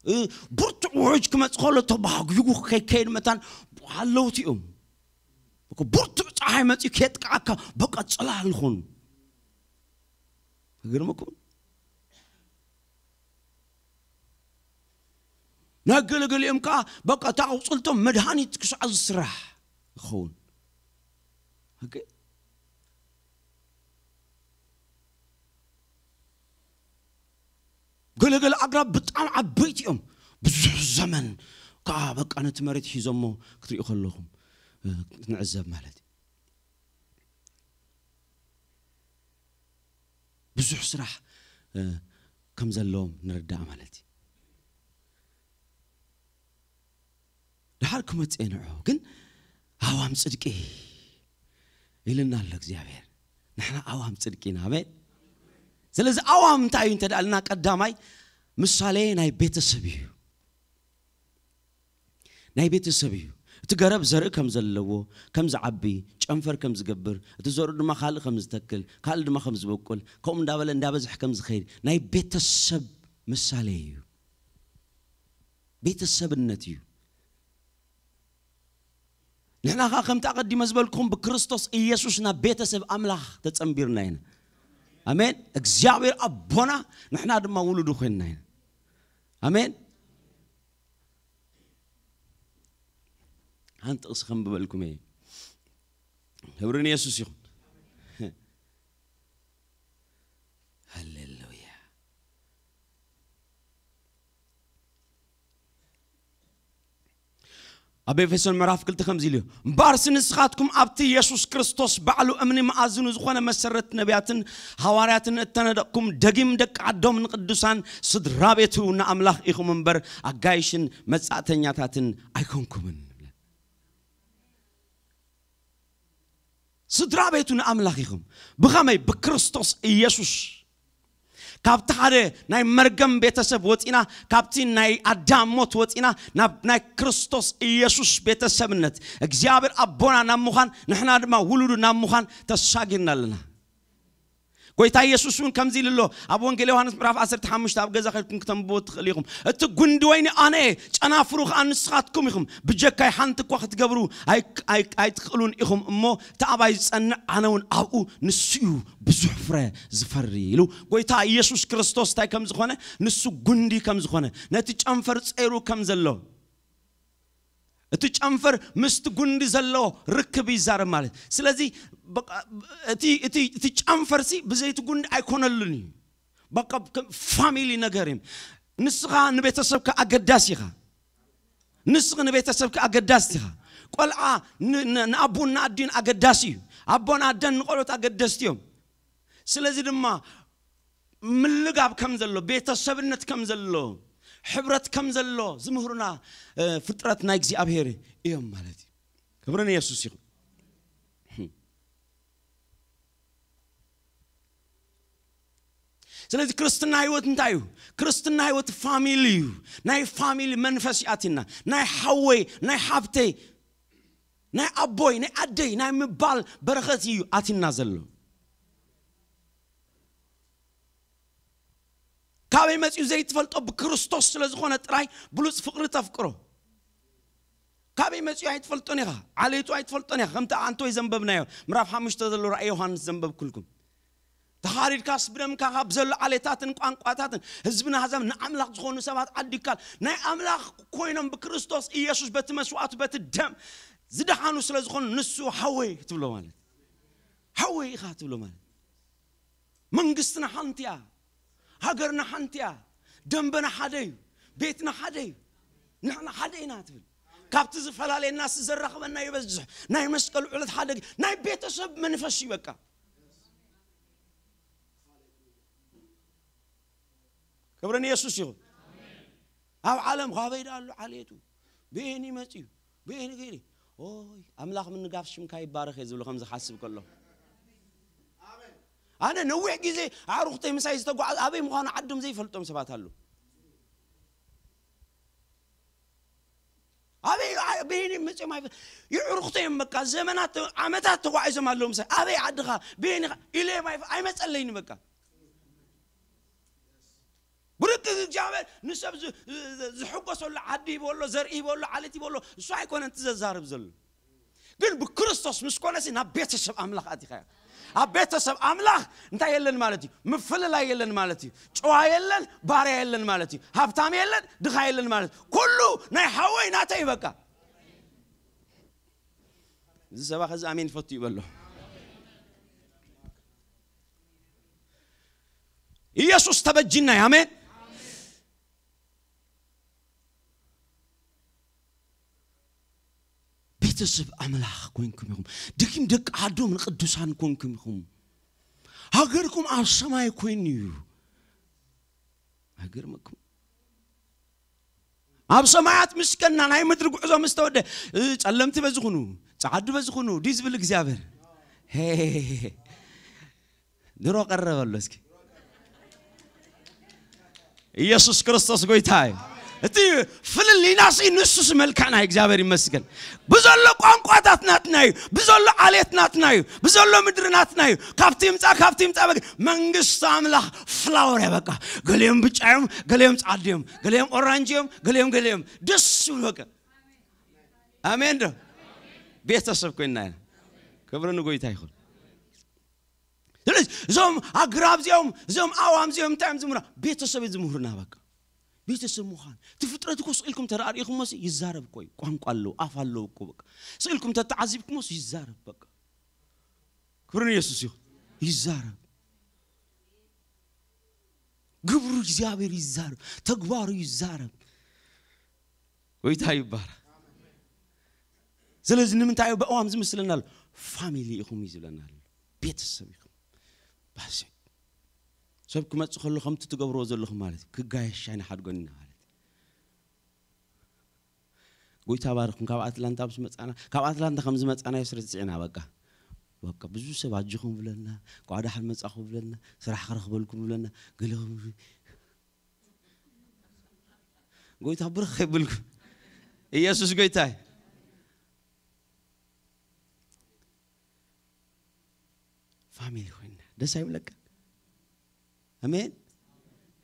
እ፣ ብርቱዕ ውሕጅ ክመጽእ ከሎ ተባህጉጉ ከይከይድ መታን ሃለውቲ እዮም። በቃ ብርቱዕ ጸሓይ መጺኡ ከየጥቅዓካ በቃ ጽላል ዝኾኑ። ክገርመኩም። ናይ ገለገሊኦም ከኣ በቃ እታ ኣቑጽልቶም መድሃኒት ክሳዕ ዝስራሕ ይኸውን። ኦኬ። ገለገለ ኣግራብ ብጣዕሚ ዓበይቲ እዮም። ብዙሕ ዘመን ከኣ በቃ ነቲ መሬት ሒዞሞ ክትሪኡ ከለኹም፣ እ፣ ንዕዘብ ማለት እዩ። ብዙሕ ስራሕ፣ እ፣ ከም ዘለዎም ንርዳእ ማለት እዩ። ድሓር ክመጽእ ንዑ ግን ኣዋም ጽድቂ ኢልና ኣሎ እግዚኣብሔር። ንሕና ኣዋም ጽድቂ ኢና። ኣሜን። ስለዚ ኣዋም እንታይ እዩ እንተ ደኣ ኢልና፣ ቀዳማይ ምሳሌ ናይ ቤተሰብ እዩ። ናይ ቤተሰብ እዩ። እቲ ገረብ ዘርኢ ከም ዘለዎ፣ ከም ዝዓቢ፣ ጨንፈር ከም ዝገብር፣ እቲ ዘርኡ ድማ ካልእ ከም ዝተክል፣ ካልእ ድማ ከም ዝበቁል፣ ከምኡ እንዳበለ እንዳበዝሐ ከም ዝኸይድ ናይ ቤተሰብ ምሳሌ እዩ። ቤተሰብነት እዩ። ንሕና ኸዓ ከምቲ ኣቐዲመ ዝበልኩኹም ብክርስቶስ ኢየሱስ ናብ ቤተሰብ ኣምላኽ ተጸንቢርና ኢና። ኣሜን። እግዚኣብሔር ኣቦና፣ ንሕና ድማ ውሉዱ ኮይንና ኢና። ኣሜን። ሓንቲ ጥቕሲ ከንብበልኩም እየ። ክብሪ ንየሱስ ይኹን። ሃሌሉያ። ኣብ ኤፌሶን ምዕራፍ ክልተ ከምዚ ኢሉ እዩ፣ እምበኣርሲ ንስኻትኩም ኣብቲ የሱስ ክርስቶስ ባዕሉ እምኒ መኣዝኑ ዝኾነ መሰረት ነቢያትን ሃዋርያትን እተነደቕኩም፣ ደጊም ደቂ ዓዶም ንቅዱሳን ስድራ ቤቱ ንኣምላኽ ኢኹም እምበር ኣጋይሽን መጻእተኛታትን ኣይኮንኩምን። ስድራ ቤቱ ንኣምላኽ ኢኹም። ብኸመይ? ብክርስቶስ ኢየሱስ። ካብቲ ሓደ ናይ መርገም ቤተሰብ ወፂና፣ ካብቲ ናይ ኣዳም ሞት ወፂና፣ ናብ ናይ ክርስቶስ ኢየሱስ ቤተሰብነት፣ እግዚኣብሔር ኣቦና ናብ ምዃን፣ ንሕና ድማ ውሉዱ ናብ ምዃን ተሳጊርና ኣለና። ጎይታ ኢየሱስ እውን ከምዚ ኢሉ ኣሎ። ኣብ ወንጌል ዮሃንስ ምዕራፍ ዓሰርተ ሓሙሽተ፣ ኣብ ገዛ ከድኩም ክተንብቦ ትኽእሉ ኢኹም። እቲ ጉንዲ ወይኒ ኣነ እየ፣ ጨናፍሩ ኸዓ ንስኻትኩም ኢኹም። ብጀካይ ሓንቲ እኳ ክትገብሩ ኣይ-፣ ኣይ-፣ ኣይትኽእሉን ኢኹም እሞ፣ እቲ ኣባይ ዝጸንዕ ኣነ እውን ኣብኡ፣ ንሱ እዩ ብዙሕ ፍረ ዝፈሪ ኢሉ። ጎይታ ኢየሱስ ክርስቶስ እንታይ ከም ዝኾነ፣ ንሱ ጉንዲ ከም ዝኾነ፣ ነቲ ጨንፈር ጸይሩ ከም ዘሎ፣ እቲ ጨንፈር ምስቲ ጉንዲ ዘሎ ርክብ ይዛረብ ማለት። ስለዚ በቃ እቲ፣ እቲ፣ እቲ ጨንፈርሲ ብዘይቲ ጉንዲ ኣይኮነሉን እዩ። በቃ ከም ፋሚሊ ነገር እዩ። ንስኻ ንቤተሰብካ ኣገዳሲ ኢኻ። ንስኺ ንቤተሰብካ ኣገዳስቲ ኢኻ። ቆልዓ ን-፣ ን-፣ ንኣቦን ንኣዲን ኣገዳሲ እዩ። ኣቦን ኣደን ንቆልዑት ኣገደስቲ እዮም። ስለዚ ድማ ምልጋብ ከም ዘሎ፣ ቤተሰብነት ከም ዘሎ፣ ሕብረት ከም ዘሎ ዝምህሩና፣ እ፣ ፍጥረት ናይ እግዚኣብሔር እዮም ማለት እዩ። ክብሪ ንየሱስ ይኹን። ስለዚ ክርስትና ህይወት እንታይ እዩ? ክርስትና ህይወት ፋሚሊ እዩ። ናይ ፋሚሊ መንፈስ እዩ ኣቲና። ናይ ሓወይ፣ ናይ ሓብተይ፣ ናይ ኣቦይ፣ ናይ ኣደይ፣ ናይ ምባል በረኸት እዩ ኣቲና ዘሎ። ካበይ መጺኡ ዘይትፈልጦ ብክርስቶስ ስለ ዝኾነ ጥራይ ብሉጽ ፍቕሪ ተፍቅሮ። ካበይ መጺኡ ኣይትፈልጦን ኢኻ። ዓሌቱ ኣይትፈልጦን ኢኻ። ከምቲ ኣንቶይ ዘንበብናዮ ምዕራፍ ሓሙሽተ ዘሎ ራእይ ዮሃንስ ዘንበብኩልኩም። ተኻሪድካስ ብደምካ ካብ ዘሎ ዓሌታትን ቋንቋታትን ህዝብን ኣህዛብ ንኣምላኽ ዝኾኑ ሰባት ዓዲግካል ናይ ኣምላኽ ኮይኖም ብክርስቶስ ኢየሱስ በቲ መስዋዕቱ በቲ ደም ዝደሓኑ ስለ ዝኾኑ ንሱ ሓወይ ትብሎ ማለት ሓወይ ኢኻ ትብሎ ማለት መንግስትና ሓንቲ እያ፣ ሃገርና ሓንቲ እያ፣ ደንበና ሓደ እዩ፣ ቤትና ሓደ እዩ፣ ንሕና ሓደ ኢና ትብል። ካብቲ ዝፈላለየና ሲ ዘራኽበና ይበዝሕ። ናይ መስቀል ዕለት ሓደ ግ- ናይ ቤተሰብ መንፈስ እዩ በቃ። ክብሪ ንየሱስ ይኹን። ኣብ ዓለም ካበይ ዳ ኣሎ ዓሌቱ ብኤኒ መፅዩ ብኤኒ ገይሪ ኦይ ኣምላኽ ምንጋፍ ሽምካ ይባረኽ እየ ዝብሉ ከም ዝሓስብ ከሎ ኣነ ነዊሕ ግዜ ኣዕሩኽተይ ምሳይ ዝተጓዓዝ ኣበይ ምዃኑ ዓዶም ዘይፈልጦም ሰባት ኣለዉ። ኣበይ ኣበይን መፅኦም ኣይፈ የዕሩኽተዮም በቃ ዘመናት ዓመታት ተጓዒዞም ኣለዉ ምሳይ ኣበይ ዓድኻ በይንኻ ኢለዮም ኣይፈ- ኣይመፀለይኒ በቃ። ብርግግ እግዚኣብሔር ንሰብ ዝ- ዝ- ዝሕጎሰሉ ዓዲ ይበሎ ዘርኢ ይበሎ ዓሌት ይበሎ እሱ ኣይኮነን እቲ ዘዛርብ ዘሎ ግን ብክርስቶስ ምስ ኮነሲ ናብ ቤተሰብ ኣምላኽ ኣቲኻ ኢኻ። ኣብ ቤተሰብ ኣምላኽ እንታይ የለን ማለት እዩ? ምፍልላይ የለን ማለት እዩ። ጨዋ የለን ባርያ የለን ማለት እዩ። ሃብታም የለን ድኻ የለን ማለት እዩ። ኩሉ ናይ ሓወይ ናተይ እዩ በቃ። እዚ ሰባኺ እዚ ኣሜን ይፈቱ ይበሎ። ኢየሱስ ተበጅና እዩ። ኣሜን። ቤተሰብ ኣምላኽ ኮንኩም ኢኹም። ድኪም ደቂ ዓዶም ንቅዱሳን ኮንኩም ኢኹም። ሃገርኩም ኣብ ሰማይ ኮይኑ እዩ። ሃገር መኩም ኣብ ሰማያት ምስ ከና ናይ ምድሪ ጉዕዞ ምስ ተወደ እ፣ ጸለምቲ በዝኹኑ ጸዓዱ በዝኹኑ ዲ ዝብል እግዚኣብሔር ሄ፣ ድሮ ቀረበ ኣሎ እስኪ ኢየሱስ ክርስቶስ ጎይታ እዩ። እቲ ፍልልይና ሲ ንሱስ መልክዕ ናይ እግዚኣብሔር ይመስገን። ብዘሎ ቋንቋታት ናትና እዩ፣ ብዘሎ ዓሌት ናትና እዩ፣ ብዘሎ ምድሪ ናትና እዩ። ካብቲ ይምፃ ካብቲ ይምፃ በቃ መንግስቲ ኣምላኽ ፍላወር እያ በቃ። ገሊኦም ብጫ እዮም፣ ገሊኦም ፃዕዲ እዮም፣ ገሊኦም ኦራንጅ እዮም፣ ገሊኦም ገሊኦም ደስ ይብሉ በቃ። ኣሜን ዶ? ቤተሰብ ኮይና ኢና። ክብሪ ንጎይታ ይኹን። ስለዚ እዞም ኣግራብ እዚኦም እዞም ኣዋም እዚኦም እንታይ እዮም ዝምህሩና? ቤተሰብ እዩ ዝምህሩና። በቃ ቤተሰብ ምዃን እቲ ፍጥረት እኮ ስቕ ኢልኩም ተደኣ ርኢኹሞ ሲ ይዛረብ እኮ እዩ። ቋንቋ ኣለዎ፣ ኣፍ ኣለዎ እኮ። በቃ ስቕ ኢልኩም ተተዓዚብኩሞ ሲ ይዛረብ። በቃ ክብሪ ንየሱስ ይኹን። ይዛረብ፣ ግብሩ እግዚኣብሔር ይዛረብ፣ ተግባሩ ይዛረብ። ጎይታ ይባረክ። ስለዚ ንምንታይ እዩ ብኣዋም ዝምስለና ኣሎ? ፋሚሊ ኢኹም እዩ ዝብለና ኣሎ። ቤተሰብ ኢኹም። ባስ እዩ። ሰብ ክመጽእ ከሎ ከምቲ ትገብርዎ ዘለኹም ማለት እዩ። ክጋየሽ ኣይንሓድጎን ኢና ማለት እዩ። ጎይታ ባርኩም። ካብ ኣትላንታ ምስ መጻና፣ ካብ ኣትላንታ ከም ዝመጻና የስርጽዕና። በቃ በቃ ብዙ ሰብ ኣጅኹም ብለና፣ ቋዳሓን መጻኹም ብለና፣ ስራሕ ክረኽበልኩም ብለና፣ ገለ ጎይታ ብርኽ ይብልኩ። ኢየሱስ ጎይታ እዩ። ፋሚሊ ኮይና ደስ ኣይብለካ? ኣሜን።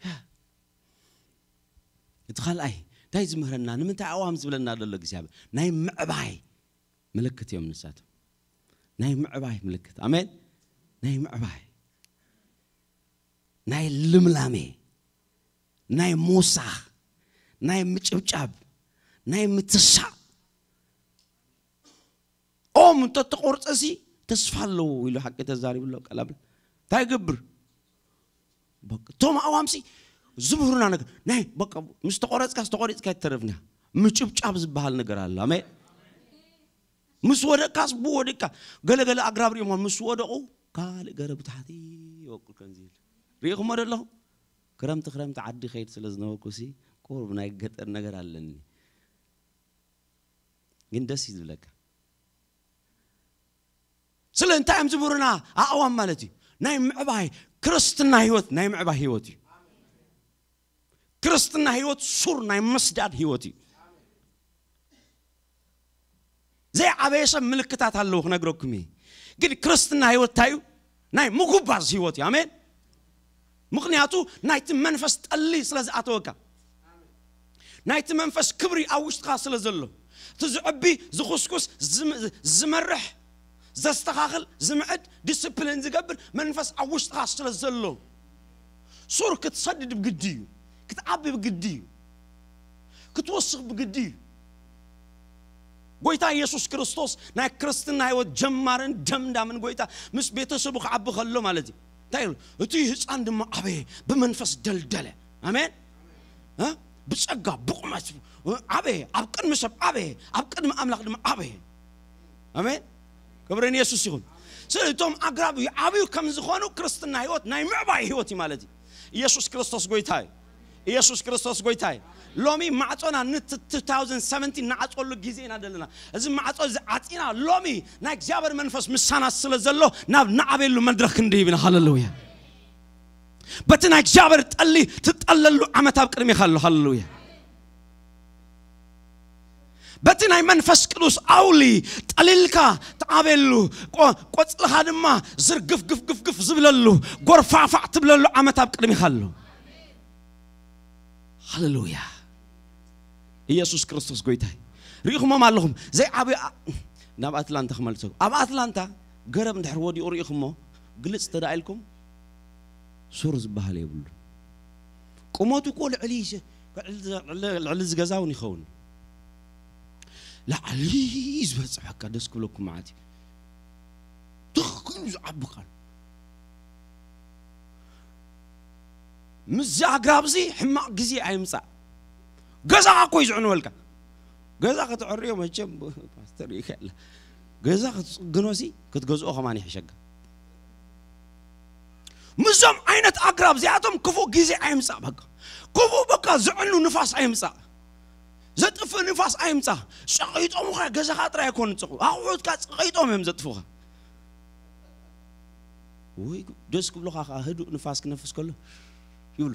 ያ። እቲ ካልኣይ እንታይ ዝምህረና? ንምንታይ ኣዋም ዝብለና ዘሎ እግዚኣብሔር? ናይ ምዕባይ ምልክት እዮም ንሳቶም። ናይ ምዕባይ ምልክት። ኣሜን። ናይ ምዕባይ፣ ናይ ልምላሜ፣ ናይ ምውሳኽ፣ ናይ ምጭብጫብ፣ ናይ ምትሳእ። ኦም እንተተቆርፀ ሲ ተስፋ ኣለዎ ኢሉ ሓቂ ተዛሪቡ ኣሎ። ቀላብል እንታይ ይገብር? በቃ እቶም ኣዋምሲ ዝምህሩና ነገር ናይ በቃ ምስ ተቆረፅካ ዝተቆሪፅካ ይተረፍና ምጭብጫብ ዝበሃል ነገር ኣሎ። ኣሜን። ምስ ወደቅካስ ብወደቅካ ገለገለ ኣግራብ ሪኦሞ ምስ ወደቑ ካልእ ገረብ ታሕቲ ይወቅል ከምዚ ይብል ሪኢኹሞ ዶ ኣለኹም? ክረምቲ ክረምቲ ዓዲ ከይድ ስለ ዝነበርኩ ሲ ቁሩብ ናይ ገጠር ነገር ኣለኒ። ግን ደስ እዩ ዝብለካ። ስለ እንታይ እዮም ዝምህሩና? ኣእዋም ማለት እዩ ናይ ምዕባይ። ክርስትና ህይወት ናይ ምዕባይ ህይወት እዩ። ክርስትና ህይወት ሱር ናይ ምስዳድ ህይወት እዩ። ዘይዓበየ ሰብ ምልክታት ኣለዉ ክነግረኩም እየ። ግን ክርስትና ህይወት እንታይ እዩ? ናይ ምጉባዝ ህይወት እዩ። ኣሜን። ምኽንያቱ ናይቲ መንፈስ ጠሊ ስለ ዝኣተወካ፣ ናይቲ መንፈስ ክብሪ ኣብ ውሽጥኻ ስለ ዘሎ፣ እቲ ዝዕቢ፣ ዝኹስኩስ፣ ዝም- ዝመርሕ፣ ዘስተኻኽል፣ ዝምዕድ፣ ዲስፕሊን ዝገብር መንፈስ ኣብ ውሽጥኻ ስለ ዘሎ፣ ሱር ክትሰድድ ብግዲ እዩ። ክትዓቢ ብግዲ እዩ። ክትወስኽ ብግዲ እዩ። ጎይታ ኢየሱስ ክርስቶስ ናይ ክርስትና ህይወት ጀማርን ደምዳምን ጎይታ፣ ምስ ቤተሰቡ ክዓቢ ከሎ ማለት እዩ። እንታይ ይብሉ? እቲ ህፃን ድማ ዓበየ፣ ብመንፈስ ደልደለ። ኣሜን። እ? ብጸጋ፣ ብቑመት ዓበየ፣ ኣብ ቅድሚ ሰብ ዓበየ፣ ኣብ ቅድሚ ኣምላኽ ድማ ዓበየ። ኣሜን። ክብሪ ንየሱስ ይኹን። ስለዚ እቶም ኣግራብ ይዓብዩ ከም ዝኾኑ፣ ክርስትና ህይወት ናይ ምዕባይ ህይወት እዩ ማለት እዩ። ኢየሱስ ክርስቶስ ጎይታ እዩ። ኢየሱስ ክርስቶስ ጎይታ እዩ። ሎሚ ማዕጾና ን two thousand seventeen ንዓጽወሉ ግዜ ኢና ዘለና። እዚ ማዕጾ እዚ ዓጺና፣ ሎሚ ናይ እግዚኣብሔር መንፈስ ምሳና ስለ ዘሎ፣ ናብ ንዓበየሉ መድረኽ ክንድይብ ኢና። ሃሌሉያ። በቲ ናይ እግዚኣብሔር ጠሊ ትጠለሉ ዓመት ኣብ ቅድሜኻ ኣሎ። ሃሌሉያ። በቲ ናይ መንፈስ ቅዱስ ኣውሊ ጠሊልካ ትዓበሉ፣ ቆ- ቆጽልኻ ድማ ዝርግፍ ግፍ ግፍ ግፍ ዝብለሉ፣ ጎርፋፋዕ ትብለሉ ዓመት ኣብ ቅድሜኻ ኣሎ። ሃሌሉያ። ኢየሱስ ክርስቶስ ጎይታይ። ርኢኹሞም ኣለኹም ዘይዓብዩ ኣ- ናብ ኣትላንታ ክመልሰኩም። ኣብ ኣትላንታ ገረብ እንድሕር ወዲቑ ርኢኹሞ፣ ግልጽ ተዳኢልኩም፣ ሱር ዝበሃል የብሉ። ቁመቱ እኮ ልዕሊ ሸ- ልዕሊ ልዕሊ ዝገዛ እውን ይኸውን። ላዕሊ ዝበፅሕ በቃ ደስ ክብለኩም ማለት እዩ። ትኽክሉ ዝዓቢ ቃል። ምስዚ ኣግራብዚ ሕማቕ ግዜ ኣይምፃእ። ገዛ እኮ እዩ ዝዕንወልካ። ገዛ ክትዕርዮ መቸም ፓስተር ይከላ። ገዛ ክትፅግኖ ሲ ክትገዝኦ ከማን ይሕሸካ። ምስዞም ዓይነት ኣግራብ እዚኣቶም ክፉእ ግዜ ኣይምፃእ። በቃ ክፉእ በቃ ዝዕኑ ንፋስ ኣይምፃእ። ዘጥፍእ ንፋስ ኣይምፃእ። ፀቒጦምኻ ገዛኻ ጥራይ ኣይኮኑን ፅቑ ኣቑሑትካ ፀቒጦም እዮም ዘጥፉኻ። ወይ ጉድ፣ ደስ ክብሉኻ ከዓ ህዱእ ንፋስ ክነፍስ ከሎ ይብሉ።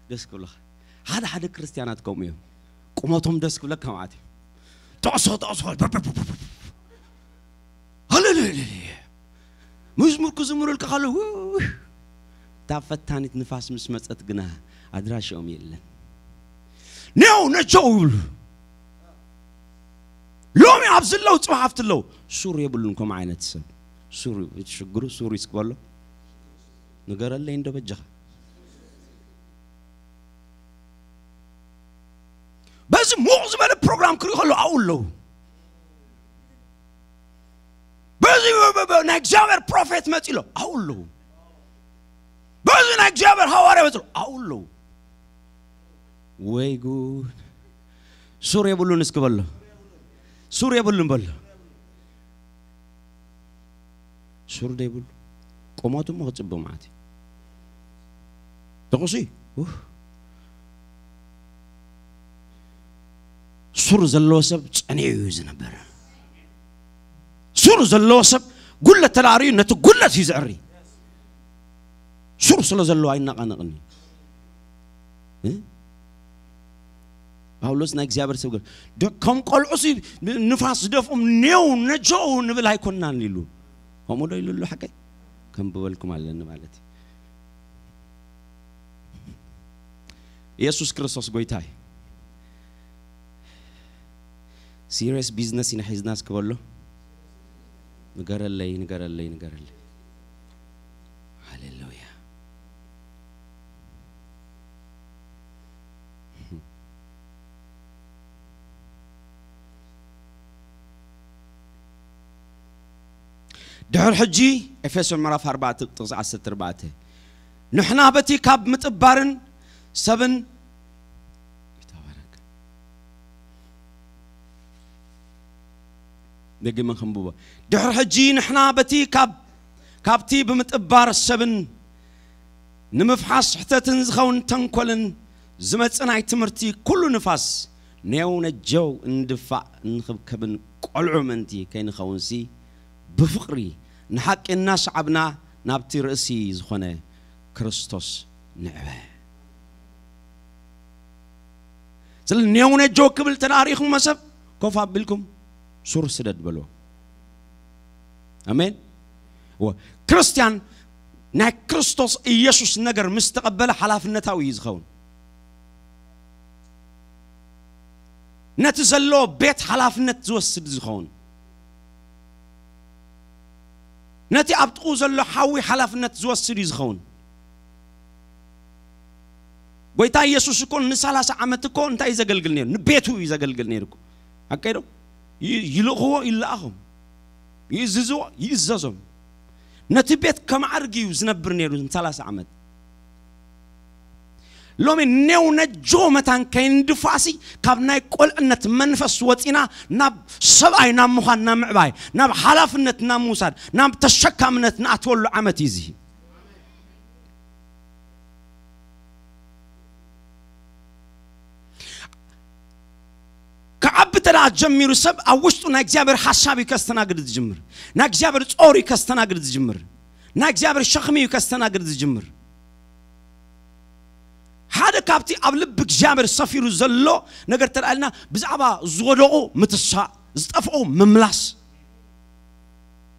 ደስ ክብሉኻ። ሓደ ሓደ ክርስትያናት ከምኡ እዮም። ቁመቶም ደስ ክብለካ ማለት እዩ። ጠቕሶ ጠቕሶ ሃሌሉያ። መዝሙር ክዝምሩልካ ከለዉ፣ ውይ፣ እታ ፈታኒት ንፋስ ምስ መጸት ግና ኣድራሽኦም የለን። ኔው ነጀው ይብሉ። ሎሚ ኣብዚ ኣለዉ ጽባሕ ኣብቲ ኣለዉ። ሱር የብሉን ከምኡ ዓይነት ሰብ። ሱር እዩ እቲ ሽግሩ፣ ሱር እዩ እስኪ በሎ። ንገረለይ እንዶ በጃኻ። በዚ ሙቕ ዝበለ ፕሮግራም ክርኢ ከሎ ኣብኡ ኣለዉ። በዚ በ- በ- በ- ናይ እግዚኣብሔር ፕሮፌት መፂ ኣሎ ኣብኡ ኣለዉ። በዚ ናይ እግዚኣብሔር ሃዋርያ መፂ ኣሎ ኣብኡ ኣለዉ። ወይ ጉድ! ሱር የብሉን እስኪ በሎ። ሱር የብሉን በሎ። ሱር ዘይብሉ ቁመቱ እሞ ክፅብቕ ማለት እዩ። ጥቕሱ እዩ። ኡፍ። ሱር ዘለዎ ሰብ ጸኒዑ እዩ ዝነበር። ሱር ዘለዎ ሰብ ጉለት ተላርዩ ነቲ ጉለት እዩ ዘዕሪ። ሱር ስለ ዘለዎ ኣይናቓነቕን እዩ። እ? ጳውሎስ ናይ እግዚኣብሔር ሰብ ገ- ደ- ከም ቆልዑ ሲ ንፋስ ዝደፍኦም ኔው ነጀው ንብል ኣይኮናን ኢሉ። ከምኡ ዶ ኢሉ ኣሎ ሓቀይ? ከም ብበልኩም ኣለኒ ማለት እዩ። ኢየሱስ ክርስቶስ ጎይታ እዩ። ሲሪየስ ቢዝነስ ኢና ሒዝና እስኪ በሎ። ንገረለይ፣ ንገረለይ፣ ንገረለይ። ሃሌሉያ። ድሕሪ ሕጂ፣ ኤፌሶን ምዕራፍ ኣርባዕተ ጥቕሲ ዓሰርተ ኣርባዕተ፣ ንሕና በቲ ካብ ምጥባርን ሰብን ይተባረክ። ደግመ ከንብቦ። ድሕሪ ሕጂ ንሕና በቲ ካብ- ካብቲ ብምጥባር ሰብን ንምፍሓስ ሕተትን ዝኸውን ተንኮልን ዝመጽእ ናይ ትምህርቲ ኩሉ ንፋስ ኔው ነጀው እንድፋእ እንኽብከብን ቆልዑ ምእንቲ ከይንኸውንሲ ብፍቕሪ ንሓቂ እናሰዓብና ናብቲ ርእሲ ዝኾነ ክርስቶስ ንዕበ። ስለ ኔው ነጀው ክብል ተዳሪኹም መሰብ ኮፍ ኣቢልኩም ሱር ስደድ በልዎ። ኣሜን። እወ፣ ክርስትያን ናይ ክርስቶስ ኢየሱስ ነገር ምስ ተቐበለ ሓላፍነታዊ እዩ ዝኸውን። ነቲ ዘለዎ ቤት ሓላፍነት ዝወስድ ዝኸውን፣ ነቲ ኣብ ጥቕኡ ዘሎ ሓዊ ሓላፍነት ዝወስድ እዩ ዝኸውን። ጎይታ ኢየሱስ እኮ ንሳላሳ ዓመት እኮ እንታይ እዩ ዘገልግል ነይሩ? ንቤቱ እዩ ዘገልግል ነይሩ እኮ። ኣካይዶ ይልእኽዎ፣ ይለኣኹም፣ ይእዝዝዎ፣ ይእዘዞም። ነቲ ቤት ከማዕርግ እዩ ዝነብር ነይሩ ንሳላሳ ዓመት። ሎሚ ኔው ነጆ መታን ከይንድፋሲ ካብ ናይ ቆልዕነት መንፈስ ወፂና ናብ ሰብኣይ ናብ ምዃን፣ ናብ ምዕባይ፣ ናብ ሓላፍነት ናብ ምውሳድ፣ ናብ ተሸካምነት ንኣትወሉ ዓመት እዩ እዚ። ክዓቢ ተደኣ ጀሚሩ ሰብ ኣብ ውሽጡ ናይ እግዚኣብሔር ሓሳብ እዩ ከስተናግድ ዝጅምር። ናይ እግዚኣብሔር ጾር እዩ ከስተናግድ ዝጅምር። ናይ እግዚኣብሔር ሸኽሚ እዩ ከስተናግድ ዝጅምር። ሓደ ካብቲ ኣብ ልቢ እግዚኣብሔር ሰፊሩ ዘሎ ነገር ተደኣልና ብዛዕባ ዝወደቑ ምትሳእ፣ ዝጠፍኡ ምምላስ፣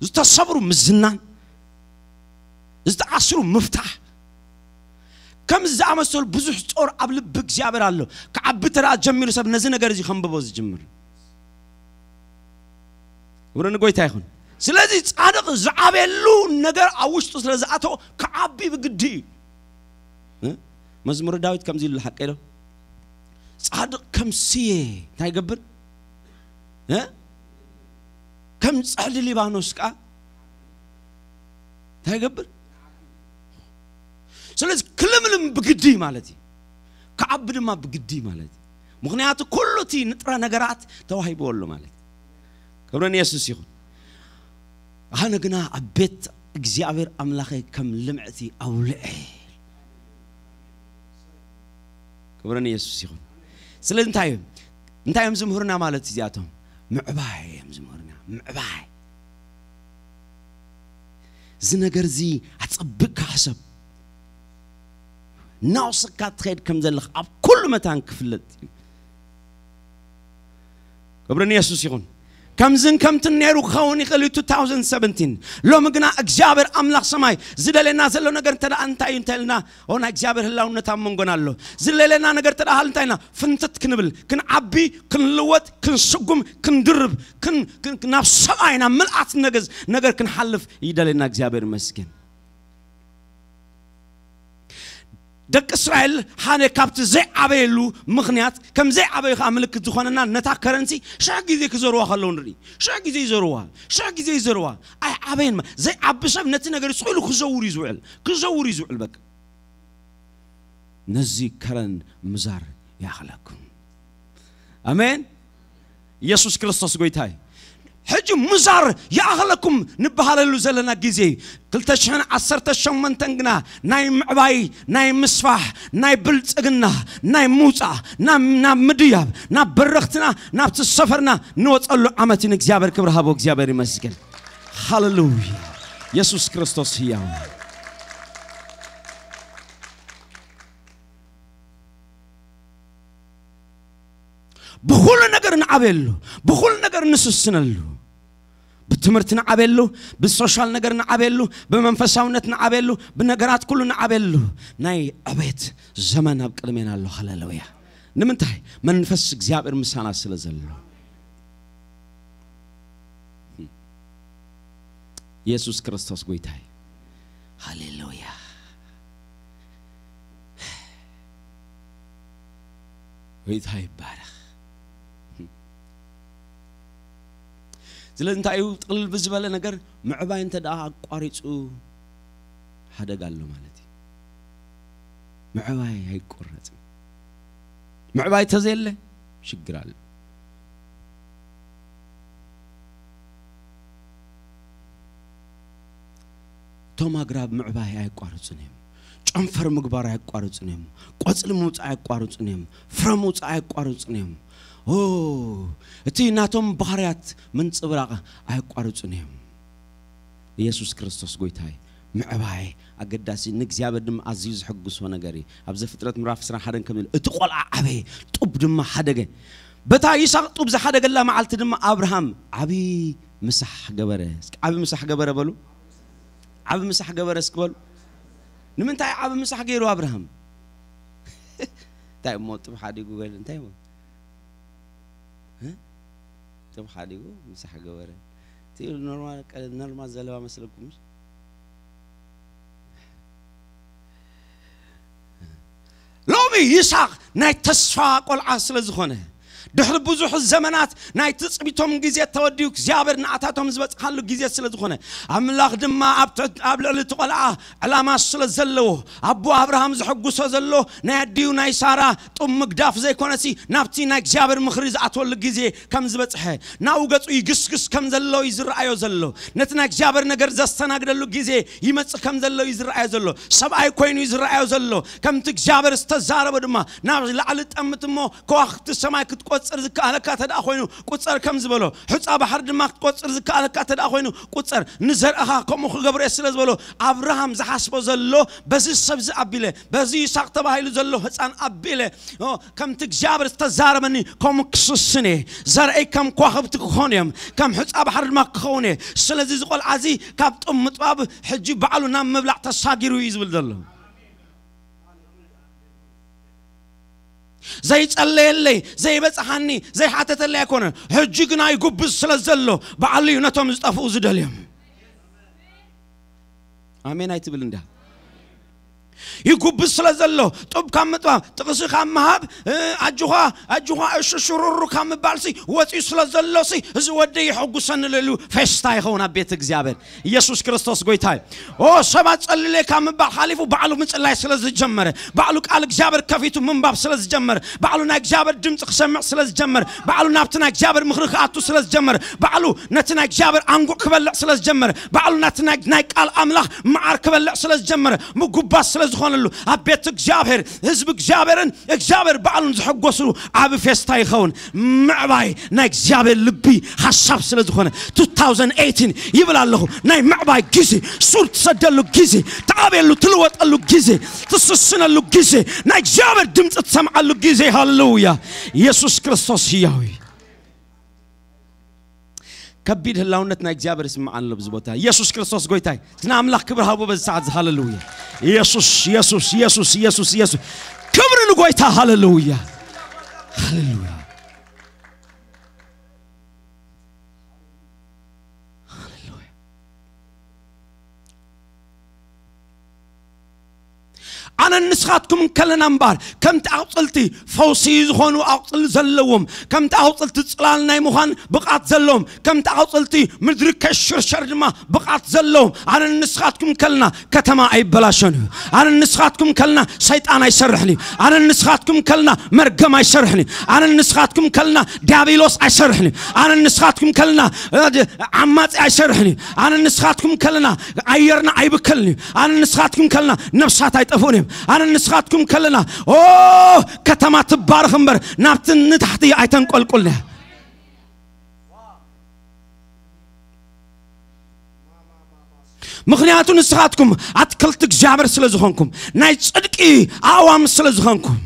ዝተሰብሩ ምዝናን፣ ዝተኣስሩ ምፍታሕ፣ ከምዚ ዝኣመሰሉ ብዙሕ ጾር ኣብ ልቢ እግዚኣብሔር ኣሎ። ክዓቢ ተደኣ ጀሚሩ ሰብ ነዚ ነገር እዚ ከንብቦ ዝጅምር። ክብሪ ንጎይታ ይኹን። ስለዚ ጻድቕ ዝዓበየሉ ነገር ኣብ ውሽጡ ስለ ዝኣተወ ክዓቢ ብግዲ እዩ። እ? መዝሙረ ዳዊት ከምዚ ኢሉ ሓቀ ኢሎ፣ ጻድቕ ከም ስየ እንታይ ይገብር? እ? ከም ጸዕዲ ሊባኖስ ከኣ እንታይ ይገብር? ስለዚ ክልምልም ብግዲ ማለት እዩ። ክዓቢ ድማ ብግዲ ማለት እዩ። ምኽንያቱ ኩሉ እቲ ንጥረ ነገራት ተዋሂብዎ ኣሎ ማለት እዩ። ክብሪ ንየሱስ ይኹን። ኣነ ግና ኣብ ቤት እግዚኣብሔር ኣምላኸይ ከም ልምዕቲ ኣውልዐ። ክብሪ ንየሱስ ይኹን። ስለዚ እንታይ እዮም? እንታይ እዮም ዝምህሩና ማለት እዚኣቶም? ምዕባይ እዮም ዝምህሩና። ምዕባይ። እዚ ነገር እዚ ኣጸቢቕካ ሕሰብ። እናወሰካ ትኸይድ ከም ዘለኻ ኣብ ኩሉ መታን ክፍለጥ እዩ። ክብሪ ንየሱስ ይኹን። ከምዝን ከምትን ነይሩ ክኸውን ይኽእል እዩ two thousand seventeen። ሎሚ ግና እግዚኣብሔር ኣምላኽ ሰማይ ዝደልየና ዘሎ ነገር እንተ ደኣ እንታይ እዩ እንተ ኢልና፣ ኦ ናይ እግዚኣብሔር ህላውነት ኣብ መንጎና ኣሎ። ዝደልየና ነገር እንተ ደኣ እንታይ ኢልና ፍንትት ክንብል፣ ክንዓቢ፣ ክንልወጥ፣ ክንስጉም፣ ክንድርብ፣ ክን-፣ ክን-፣ ናብ ሰማይ ናብ ምልኣት ነገዝ-፣ ነገር ክንሓልፍ ይደልየና። እግዚኣብሔር ይመስገን። ደቂ እስራኤል ሓደ ካብቲ ዘይዓበየሉ ምኽንያት፣ ከም ዘይዓበዩ ከዓ ምልክት ዝኾነና ነታ ከረንሲ ሽሕ ግዜ ክዘርዋ ከለዉ ንርኢ። ሽሕ ግዜ ይዘርዋ፣ ሽሕ ግዜ ይዘርዋ። ኣይዓበየን። ዘይዓቢ ሰብ ነቲ ነገር ስቕ ኢሉ ክዘውር እዩ ዝውዕል፣ ክዘውር እዩ ዝውዕል። በቃ ነዚ ከረን ምዛር ይኣኽለኩም። ኣሜን። ኢየሱስ ክርስቶስ ጎይታ እዩ። ሕጂ ምዛር ይኣኽለኩም ንበሃለሉ ዘለና ግዜ እዩ። ክልተ ሽሕን ዓሰርተ ሸሞንተን ግና ናይ ምዕባይ፣ ናይ ምስፋሕ፣ ናይ ብልጽግና፣ ናይ ምውጻእ፣ ናብ፣ ናብ ምድያብ፣ ናብ በረኽትና፣ ናብቲ ሰፈርና ንወጸሉ ዓመት እዩ። ንእግዚኣብሔር ክብሪ ሃቦ። እግዚኣብሔር ይመስገን። ሃሌሉያ። ኢየሱስ ክርስቶስ ህያው። ብኹሉ ነገር ንዓበየሉ፣ ብኹሉ ነገር ንስስነሉ። ብትምህርቲ ንዓበየሉ፣ ብሶሻል ነገር ንዓበየሉ፣ ብመንፈሳውነት ንዓበየሉ፣ ብነገራት ኩሉ ንዓበየሉ። ናይ ዕቤት ዘመን ኣብ ቅድሜና ኣሎ። ሃሌሉያ። ንምንታይ? መንፈስ እግዚኣብሔር ምሳና ስለ ዘሎ። ኢየሱስ ክርስቶስ ጎይታ እዩ። ሃሌሉያ። ጎይታ ይባረኽ። ስለዚ እንታይ እዩ ጥቕልል ብዝበለ ነገር ምዕባይ እንተ ደኣ ኣቋሪጹ ሓደጋ ኣሎ ማለት እዩ። ምዕባይ ኣይቆረጽን። ምዕባይ ተዘየለ ሽግር ኣሎ። እቶም ኣግራብ ምዕባይ ኣየቋርጹን እዮም። ጨንፈር ምግባር ኣየቋርጹን እዮም። ቆጽሊ ምውጻእ ኣየቋርጹን እዮም። ፍረ ምውጻእ ኣየቋርጹን እዮም። ኦ፣ እቲ ናቶም ባህርያት ምንጽብራቕ ኣየቋርጹን እዮም። ኢየሱስ ክርስቶስ ጎይታ እዩ። ምዕባይ ኣገዳሲ፣ ንእግዚኣብሔር ድማ ኣዝዩ ዝሕጉሶ ነገር እዩ። ኣብ ዘፍጥረት ምዕራፍ ዕስራን ሓደን ከም ዝብል፣ እቲ ቆልዓ ዓበየ፣ ጡብ ድማ ሓደገ። በታ ይስሐቅ ጡብ ዝሓደገላ መዓልቲ ድማ ኣብርሃም ዓቢ ምሳሕ ገበረ። እስኪ ዓቢ ምሳሕ ገበረ በሉ። ዓቢ ምሳሕ ገበረ እስኪ በሉ። ንምንታይ ዓቢ ምሳሕ ገይሩ ኣብርሃም? እንታይ እሞ ጥብ ሓዲጉ ገለ እንታይ እሞ? እ? ጥብ ሓዲጉ ምሳሕ ገበረ። እቲ ኖርማል፣ ቀ-፣ ኖርማል ዘለባ መስለኩም? ሎሚ ይስሐቅ ናይ ተስፋ ቆልዓ ስለ ዝኾነ፣ ድሕሪ ብዙሕ ዘመናት ናይ ትጽቢቶም ግዜ ተወዲኡ እግዚኣብሔር ንኣታቶም ዝበጽሓሉ ግዜ ስለ ዝኾነ፣ ኣምላኽ ድማ ኣብ ትሕት-፣ ኣብ ልዕሊ እቲ ቆልዓ ዕላማ ስለ ዘለዎ፣ ኣቦ ኣብርሃም ዘሐጉሶ ዘሎ ናይ ኣዲኡ ናይ ሳራ ጡብ ምግዳፍ ዘይኮነሲ፣ ናብቲ ናይ እግዚኣብሔር ምኽሪ ዝኣትወሉ ግዜ ከም ዝበጽሐ፣ ናብኡ ገጹ ይግስግስ ከም ዘሎ እዩ ዝረኣዮ ዘሎ። ነቲ ናይ እግዚኣብሔር ነገር ዘስተናግደሉ ግዜ ይመጽእ ከም ዘሎ እዩ ዝረኣዮ ዘሎ። ሰብኣይ ኮይኑ እዩ ዝረኣዮ ዘሎ። ከምቲ እግዚኣብሔር ዝተዛረቦ ድማ ናብ ላዕሊ ጠምት እሞ ከዋኽብቲ ሰማይ ክትቆጽር ዝከኣለካ ተደኣ ኮይኑ ቁጸር ከም ዝበሎ፣ ሑጻ ባሕሪ ድማ ክትቆጽር ዝከኣለካ ተደኣ ኮይኑ ቁጸር፣ ንዘርእኻ ከምኡ ክገብሮ እየ ስለ ዝበሎ፣ ኣብርሃም ዝሓስቦ ዘሎ በዚ ሰብዚ ኣቢለ፣ በዚ ይስሐቅ ተባሂሉ ዘሎ ህፃን ኣቢለ፣ ኦ፣ ከምቲ እግዚኣብሔር ዝተዛረበኒ ከምኡ ክስስን እየ። ዘርእይ ከም ከዋኽብቲ ክኾኑ እዮም፣ ከም ሑፃ ባሕሪ ድማ ክኸውን እየ። ስለዚ እዚ ቆልዓ እዚ ካብ ጥም ምጥባብ ሕጂ ባዕሉ ናብ ምብላዕ ተሳጊሩ እዩ ዝብል ዘሎ። ዘይጸለየለይ፣ ዘይበጽሓኒ፣ ዘይሓተተለይ ኣይኮነን። ሕጂ ግና ይጉብዝ ስለ ዘሎ ባዕሉ እዩ ነቶም ዝጠፍኡ ዝደልዮም። ኣሜን ኣይትብል እንዳ? ይጉብዝ ስለ ዘሎ፣ ጡብ ካብ ምጥባብ፣ ጥቕሲ ካብ ምሃብ፣ እ፣ ኣጆኻ፣ ኣጆኻ፣ እሹ፣ ሽሩሩ ካብ ምባልሲ ወፂኡ ስለ ዘሎሲ፣ እዚ ወደይ የሐጉሰኒ ኣሎ ኢሉ ፌስታ ይኸውን ኣብ ቤት እግዚኣብሔር። ኢየሱስ ክርስቶስ ጎይታ እዩ። ኦ፣ ሰባት ጸልዩለይ ካብ ምባል ሓሊፉ ባዕሉ ምጽላይ ስለ ዝጀመረ፣ ባዕሉ ቃል እግዚኣብሔር ከፊቱ ምንባብ ስለ ዝጀመረ፣ ባዕሉ ናይ እግዚኣብሔር ድምፂ ክሰምዕ ስለ ዝጀመረ፣ ባዕሉ ናብቲ ናይ እግዚኣብሔር ምኽሪ ክኣቱ ስለ ዝጀመረ፣ ባዕሉ ነቲ ናይ እግዚኣብሔር ኣንጉዕ ክበልዕ ስለ ዝጀመረ፣ ባዕሉ ናቲ ናይ፣ ናይ ቃል ኣምላኽ መዓር ክበልዕ ስለ ዝጀመረ፣ ምጉባዝ ስለ ዝኾነሉ፣ ኣብ ቤት እግዚኣብሔር ህዝቢ እግዚኣብሔርን እግዚኣብሔር ባዕሉን ዝሕጎስሉ ዓቢ ፌስታ ይኸውን። ምዕባይ ናይ እግዚኣብሔር ልቢ ሓሳብ ስለ ዝኾነ፣ two thousand eighteen ይብል ኣለኹ። ናይ ምዕባይ ግዜ፣ ሱር ትሰደሉ ግዜ፣ ትዓብየሉ፣ ትልወጠሉ ግዜ፣ ትስስነሉ ግዜ፣ ናይ እግዚኣብሔር ድምፂ ትሰምዓሉ ግዜ። ሃሌሉያ! ኢየሱስ ክርስቶስ ህያው እዩ። ከቢድ ህላውነት ናይ እግዚኣብሔር ይስምዓኒ ኣሎ ኣብዚ ቦታ። ኢየሱስ ክርስቶስ ጎይታይ። እቲ ንኣምላኽ ክብሪ ሃቦ በዚ ሰዓት እዚ። ሃሌሉያ። ኢየሱስ፣ ኢየሱስ፣ ኢየሱስ፣ ኢየሱስ፣ ኢየሱስ። ክብሪ ንጎይታ። ሃሌሉያ። ሃሌሉያ። ሃሌሉያ። ኣነ ንስኻትኩም እንከለና እምበኣር፣ ከምቲ ኣቑጽልቲ ፈውሲ ዝኾኑ ኣቑጽልቲ ዘለዎም፣ ከምቲ ኣቑጽልቲ ጽላል ናይ ምዃን ብቕዓት ዘለዎም፣ ከምቲ ኣቑጽልቲ ምድሪ ከሽርሸር ድማ ብቕዓት ዘለዎም፣ ኣነ ንስኻትኩም እንከለና ከተማ ኣይበላሸን እዩ። ኣነ ንስኻትኩም እንከለና ሰይጣን ኣይሰርሕን እዩ። ኣነ ንስኻትኩም እንከለና መርገም ኣይሰርሕን እዩ። ኣነ ንስኻትኩም እንከለና ዲያብሎስ ኣይሰርሕን እዩ። ኣነ ንስኻትኩም እንከለና፣ እ፣ ዓማጺ ኣይሰርሕን እዩ። ኣነ ንስኻትኩም ከለና ኣየርና ኣይብከልን እዩ። ኣነ ንስኻትኩም ከለና ነብሳት ኣይጠፍኡን እዮም። ኣነ ንስኻትኩም ከለና፣ ኦ፣ ከተማ ትባረኽ እምበር ናብቲ ንታሕቲ ኣይተንቆልቁልን እያ። ምኽንያቱ ንስኻትኩም ኣትክልቲ እግዚኣብሔር ስለ ዝኾንኩም፣ ናይ ጽድቂ ኣእዋም ስለ ዝኾንኩም፣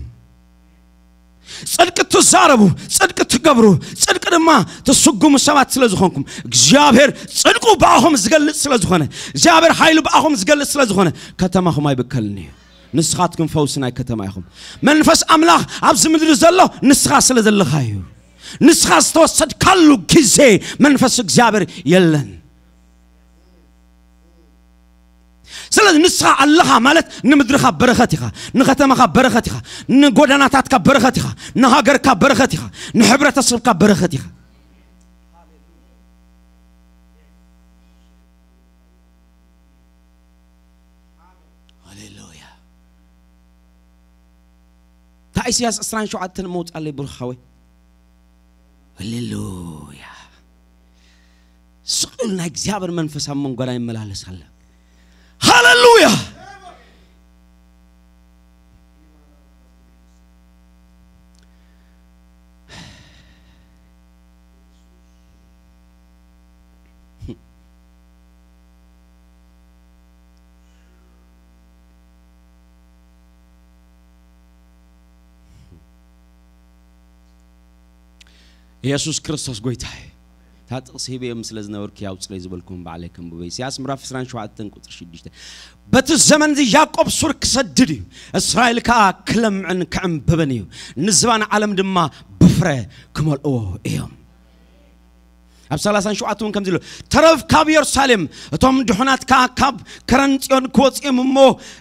ጽድቂ ትዛረቡ፣ ጽድቂ ትገብሩ፣ ጽድቂ ድማ ትስጉሙ ሰባት ስለ ዝኾንኩም፣ እግዚኣብሔር ጽድቁ ብኣኹም ዝገልጽ ስለ ዝኾነ፣ እግዚኣብሔር ሓይሉ ብኣኹም ዝገልጽ ስለ ዝኾነ፣ ከተማኹም ኣይብከልን እዩ። ንስኻትኩም ፈውሲ ናይ ከተማ ኢኹም። መንፈስ ኣምላኽ ኣብዚ ምድሪ ዘሎ ንስኻ ስለ ዘለኻ እዩ። ንስኻ ዝተወሰድካሉ ግዜ መንፈስ እግዚኣብሔር የለን። ስለዚ ንስኻ ኣለኻ ማለት ንምድርኻ በረኸት ኢኻ፣ ንኸተማኻ በረኸት ኢኻ፣ ንጎዳናታትካ በረኸት ኢኻ፣ ንሃገርካ በረኸት ኢኻ፣ ንሕብረተሰብካ በረኸት ኢኻ። ሃሌሉያ። እታ ኢሳያስ ዕስራን ሸውዓተን መውጻለይ ብሩኽ ሓወይ። ሃሌሉያ። ስቕ ኢሉ ናይ እግዚኣብሔር መንፈስ ኣብ መንጎና ይመላለስ ኣሎ። ሃሌሉያ። ኢየሱስ ክርስቶስ ጎይታ እዩ። እታ ጥቕሲ ሂበዮም ስለ ዝነበርኩ፣ ያውፅለይ ዝበልኩም ባዕለይ ከንብቦ። ኢሳያስ ምዕራፍ ዕስራን ሸውዓተን ቁፅሪ ሽዱሽተ። በቲ ዘመን እዚ ያዕቆብ ሱር ክሰድድ እዩ፣ እስራኤል ከኣ ክለምዕን ክዕምብብን እዩ፣ ንዝባን ዓለም ድማ ብፍረ ክመልእዎ እዮም። ኣብ ሰላሳን ሸውዓተን እውን ከምዚ ኢሉ፣ ተረፍ ካብ የሩሳሌም፣ እቶም ድሑናት ከኣ ካብ ከረን ጽዮን ክወጽኡ እዮም እሞ፣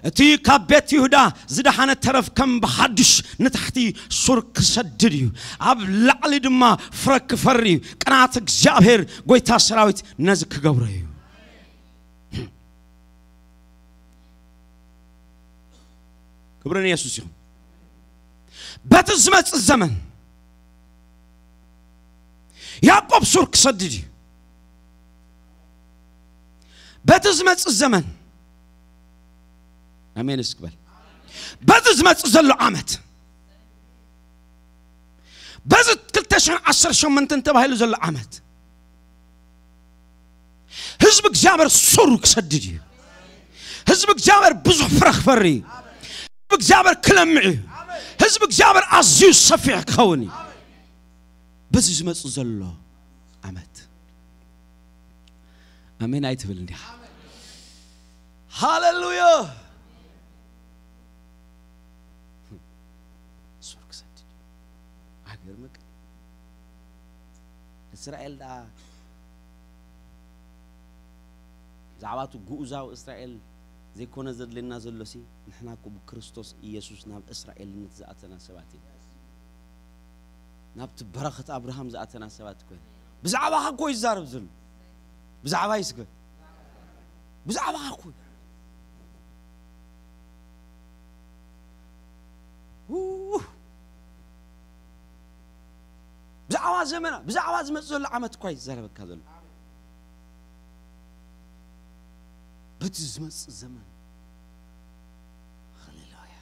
እቲ ካብ ቤት ይሁዳ ዝደሓነ ተረፍ ከም ብሓድሽ ንታሕቲ ሱር ክሰድድ እዩ፣ ኣብ ላዕሊ ድማ ፍረ ክፈሪ እዩ። ቅንዓት እግዚኣብሔር ጐይታ ሰራዊት ነዚ ክገብሮ እዩ። ክብሪ ንየሱስ ይኹን። በቲ ዝመጽእ ዘመን ያዕቆብ ሱር ክሰድድ እዩ። በቲ ዝመጽእ ዘመን፣ ኣሜን እስኪ በል። በዚ ዝመጽእ ዘሎ ዓመት፣ በዚ ክልተ ሽሕን ዓሰርተ ሸሞንተን ተባሂሉ ዘሎ ዓመት፣ ህዝቢ እግዚኣብሔር ሱር ክሰድድ እዩ። ህዝቢ እግዚኣብሔር ብዙሕ ፍረ ክፈሪ እዩ። ህዝቢ እግዚኣብሔር ክለምዕ እዩ። ህዝቢ እግዚኣብሔር ኣዝዩ ሰፊሕ ክኸውን እዩ። በዚ ዝመጽእ ዘሎ ዓመት፣ ኣሜን ኣይትብል እንዲኻ? ሃሌሉያ። ሱር ክሰድድ እዩ። ኣይገርመካ? እስራኤል ደኣ ብዛዕባ እቲ ግኡዛዊ እስራኤል ዘይኮነ ዘድልየና ዘሎሲ፣ ንሕና እኮ ብክርስቶስ ኢየሱስ ናብ እስራኤልነት ዝኣተና ሰባት ኢና። ናብቲ በረኸት ኣብርሃም ዝኣተና ሰባት እኮ ኢና። ብዛዕባኻ እኮ ይዛረብ ዘሎ። ብዛዕባ ይስገድ። ብዛዕባኻ እኮ። ው። ብዛዕባ ዘመና፣ ብዛዕባ ዝመጽእ ዘሎ ዓመት እኳ እዩ ዝዛረበካ ዘሎ። በቲ ዝመጽእ ዘመን። ሃሌሉያ።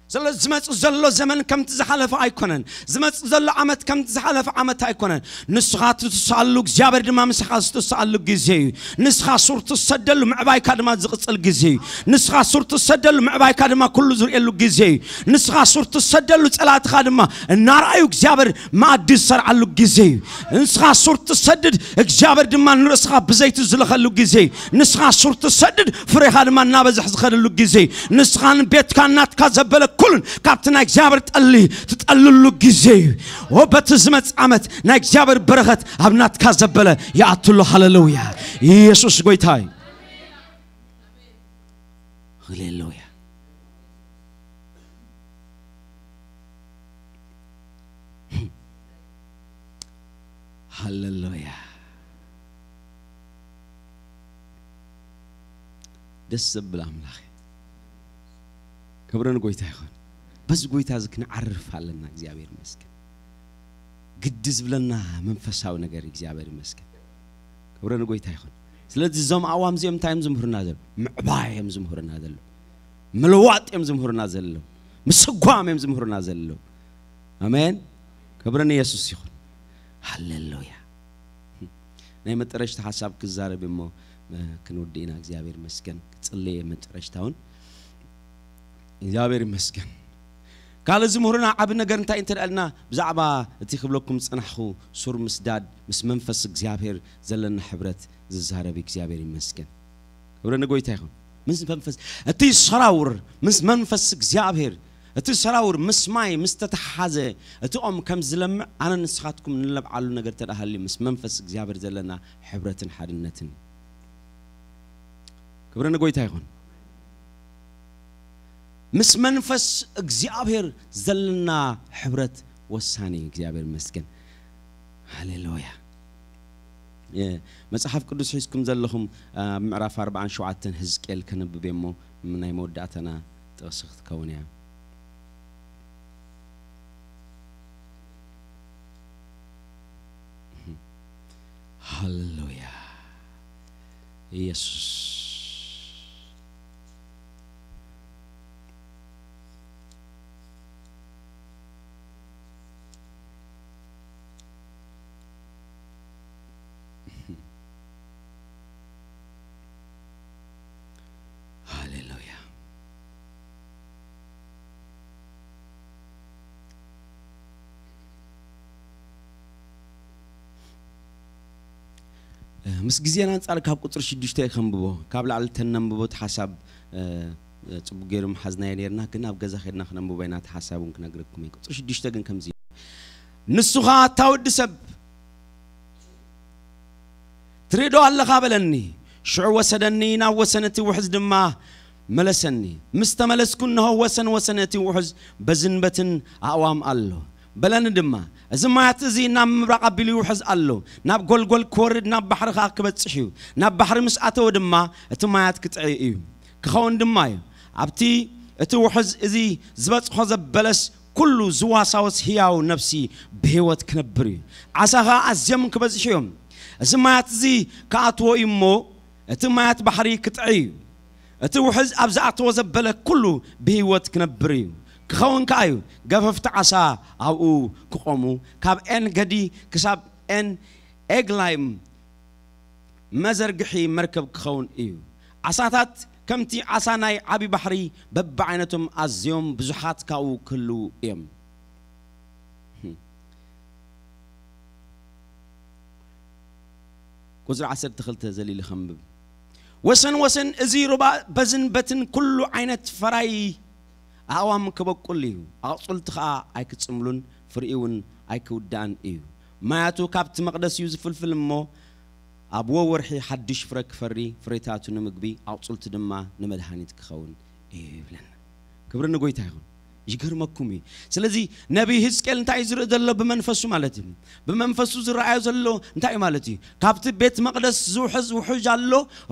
ስለዚ ዝመጽእ ዘሎ ዘመን ከምቲ ዝሓለፈ ኣይኮነን። ዝመጽእ ዘሎ ዓመት ከምቲ ዝሓለፈ ዓመት ኣይኮነን። ንስኻ ትትስኣሉ፣ እግዚኣብሔር ድማ ምሳኻ ዝትስኣሉ ግዜ እዩ። ንስኻ ሱር ትሰደሉ፣ ምዕባይካ ድማ ዝቕጽል ግዜ እዩ። ንስኻ ሱር ትሰደሉ፣ ምዕባይካ ድማ ኩሉ ዝርእየሉ ግዜ እዩ። ንስኻ ሱር ትሰደሉ፣ ጸላእትኻ ድማ እናረኣዩ እግዚኣብሔር መኣዲ ዝሰርዓሉ ግዜ እዩ። ንስኻ ሱር ትሰድድ፣ እግዚኣብሔር ድማ ንርእስኻ ብዘይቲ ዝለኸሉ ግዜ እዩ። ንስኻ ሱር ትሰድድ፣ ፍሬኻ ድማ እናበዝሕ ዝኸደሉ ግዜ እዩ። ንስኻን ቤትካን ናትካ ዘበለ ኩሉን ካብቲ ናይ እግዚኣብሔር ጠሊ ትጠልሉ ግዜ እዩ። ኦ፣ በቲ ዝመጽእ ዓመት ናይ እግዚኣብሔር በረኸት ኣብ ናትካ ዘበለ ይኣትሎ። ሃሌሉያ። ኢየሱስ ጐይታ እዩ። ሃሌሉያ። ሃሌሉያ። ደስ ዘብል ኣምላኽ እዩ። ክብሪ ንጎይታ ይኹን። በዚ ጎይታ እዚ ክንዓርፍ ኣለና። እግዚኣብሔር ይመስገን። ግዲ ዝብለና መንፈሳዊ ነገር እግዚኣብሔር ይመስገን። ክብሪ ንጎይታ ይኹን። ስለዚ እዞም ኣዋም እዚኦም እንታይ እዮም ዝምህሩና ዘለዉ? ምዕባይ እዮም ዝምህሩና ዘለዉ። ምልዋጥ እዮም ዝምህሩና ዘለዉ። ምስጓም እዮም ዝምህሩና ዘለዉ። ኣሜን። ክብሪ ንየሱስ ይኹን። ሃሌሉያ። ናይ መጠረሽታ ሓሳብ ክዛረብ እሞ፣ እ፣ ክንውድእ ኢና። እግዚኣብሔር ይመስገን። ክጽልይ እየ መጠረሽታ እውን። እግዚኣብሔር ይመስገን። ካልእ ዝምህሩና ዓቢ ነገር እንታይ እንተ ደኣ ኢልና፣ ብዛዕባ እቲ ክብለኩም ዝጸናሕኩ ሱር ምስዳድ፣ ምስ መንፈስ እግዚኣብሔር ዘለና ሕብረት ዝዛረብ እዩ። እግዚኣብሔር ይመስገን። ክብሪ ንጎይታ ይኹን። ምስ መንፈስ፣ እቲ ሰራውር ምስ መንፈስ እግዚኣብሔር፣ እቲ ሰራውር ምስ ማይ ምስ ተተሓሓዘ፣ እቲ ኦም ከም ዝለምዕ፣ ኣነ ንስኻትኩም ንለብዓሉ ነገር እንተ ደኣ ሃልዩ፣ ምስ መንፈስ እግዚኣብሔር ዘለና ሕብረትን ሓድነትን። ክብሪ ንጎይታ ይኹን። ምስ መንፈስ እግዚኣብሔር ዘለና ሕብረት ወሳኒ እዩ። እግዚኣብሔር ይመስገን። ሃሌሉያ። እ፣ መጽሓፍ ቅዱስ ሒዝኩም ዘለኹም፣ እ፣ ኣብ ምዕራፍ ኣርባዓን ሸውዓተን ሕዝቅኤል ከነብብ እየ እሞ፣ ናይ መወዳእታና ጥቕሲ ክትከውን እያ። ሃሌሉያ። ኢየሱስ። ሃሌሉያ። ምስ ግዜና ኣንጻር ካብ ቁጽሪ ሽዱሽተ እየ ከንብቦ። ካብ ላዕሊ ተነንብቦ እቲ ሓሳብ፣ እ፣ ጽቡቅ ገይሩ ምሓዝናዮ ነይርና፣ ግን ኣብ ገዛ ከድና ክነንብቦ ኢና። እቲ ሓሳብ እውን ክነግረኩም እየ። ቁጽሪ ሽዱሽተ ግን ከምዚ እዩ። ንሱ ኸኣ፣ "ኣታ ወዲ ሰብ፣ ትርኢ ዶ ኣለኻ?" በለኒ። ሽዑ ወሰደኒ፣ ናብ ወሰን እቲ ውሕዝ ድማ መለሰኒ። ምስ ተመለስኩ፣ እንሆ፣ ወሰን ወሰን እቲ ውሕዝ በዝን በትን ኣእዋም ኣሎ። በለኒ ድማ፣ "እዚ ማያት እዚ ናብ ምብራቕ ኣቢሉ ይውሕዝ ኣሎ፣ ናብ ጎልጎል ክወርድ ናብ ባሕሪ ኸኣ ክበጽሕ እዩ። ናብ ባሕሪ ምስ ኣተወ ድማ እቲ ማያት ክጥዒ እዩ፣ ክኸውን ድማ እዩ። ኣብቲ እቲ ውሕዝ እዚ ዝበጽሖ ዘበለስ ኩሉ ዝዋሳወስ ህያው ነፍሲ ብህይወት ክነብር እዩ። ዓሳ ኸኣ ኣዝዮም ክበዝሑ እዮም። እዚ ማያት እዚ ክኣትዎ እዩ እሞ፣ እቲ ማያት ባሕሪ ክጥዒ እዩ። እቲ ውሕዝ ኣብ ዝኣተዎ ዘበለ ኩሉ ብህይወት ክነብር እዩ፣ ክኸውን ከኣ እዩ። ገፈፍቲ ዓሳ ኣብኡ ክቖሙ፣ ካብ ኤን ገዲ ክሳብ ኤን ኤግላይም መዘርግሒ መርከብ ክኸውን እዩ። ዓሳታት ከምቲ ዓሳ ናይ ዓቢ ባሕሪ በብዓይነቶም ኣዝዮም ብዙሓት ካብኡ ክህልዉ እዮም።" ቁጽሪ ዓሰርተ ክልተ ዘሊለ ከንብብ። "ወሰን ወሰን እዚ ሩባ በዝን በትን ኩሉ ዓይነት ፈራይ ኣእዋም ክበቁል እዩ፣ ኣቕጽልቱ ኸኣ ኣይክጽምሉን ፍሪኡ እውን ኣይክውዳእን እዩ። ማያቱ ካብቲ መቕደስ እዩ ዝፍልፍል እሞ፣ ኣብ ወወርሒ ሓድሽ ፍረ ክፈሪ፣ ፍሬታቱ ንምግቢ፣ ኣቕጽልቱ ድማ ንመድሃኒት ክኸውን እዩ" ይብለና። ክብሪ ንጎይታ ይኹን። ይገርመኩም እዩ። ስለዚ ነቢይ ህዝቅኤል እንታይ እዩ ዝርኢ ዘሎ? ብመንፈሱ ማለት እዩ። ብመንፈሱ ዝረኣዮ ዘሎ እንታይ እዩ ማለት እዩ? ካብቲ ቤት መቕደስ ዝውሕዝ ውሑጅ ኣሎ፣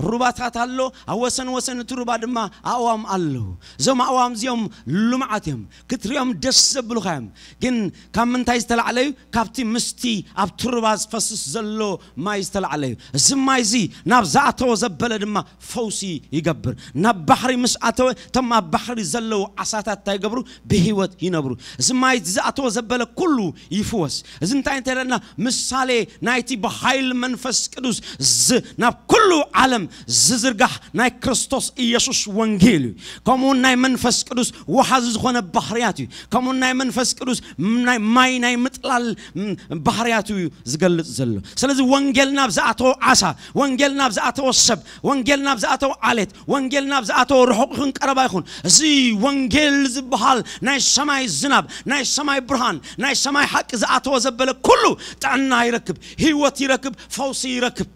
ሩባታት ኣሎ፣ ኣብ ወሰን ወሰን እቲ ሩባ ድማ ኣእዋም ኣለዉ። እዞም ኣእዋም እዚኦም ልሙዓት እዮም፣ ክትሪኦም ደስ ዘብሉኻ እዮም። ግን ካብ ምንታይ ዝተላዕለ እዩ? ካብቲ ምስቲ ኣብቲ ሩባ ዝፈስስ ዘሎ ማይ ዝተላዕለ እዩ። እዚ ማይ እዚ ናብ ዝኣተወ ዘበለ ድማ ፈውሲ ይገብር። ናብ ባሕሪ ምስ ኣተወ፣ እቶም ኣብ ባሕሪ ዘለዉ ዓሳታት እንታይ ይገብሩ? ብህይወት ይነብሩ። እዚ ማይ ዝኣተወ ዘበለ ኩሉ ይፍወስ። እዚ እንታይ እንተለና? ምሳሌ ናይቲ ብሓይሊ መንፈስ ቅዱስ ዝ-፣ ናብ ኩሉ ዓለም ዝዝርጋሕ ናይ ክርስቶስ ኢየሱስ ወንጌል እዩ። ከምኡ እውን ናይ መንፈስ ቅዱስ ወሓዚ ዝኾነ ባህርያት እዩ። ከምኡ እውን ናይ መንፈስ ቅዱስ ም-፣ ናይ ማይ ናይ ምጥላል ም-፣ ባህርያት እዩ ዝገልጽ ዘሎ። ስለዚ ወንጌል ናብ ዝኣተወ ዓሳ፣ ወንጌል ናብ ዝኣተወ ሰብ፣ ወንጌል ናብ ዝኣተወ ዓሌት፣ ወንጌል ናብ ዝኣተወ ርሑቕ ይኹን ቀረባ ይኹን፣ እዚ ወንጌል ዝበሃል ናይ ሰማይ ዝናብ፣ ናይ ሰማይ ብርሃን፣ ናይ ሰማይ ሓቂ ዝኣተወ ዘበለ ኩሉ ጥዕና ይረክብ፣ ህይወት ይረክብ፣ ፈውሲ ይረክብ።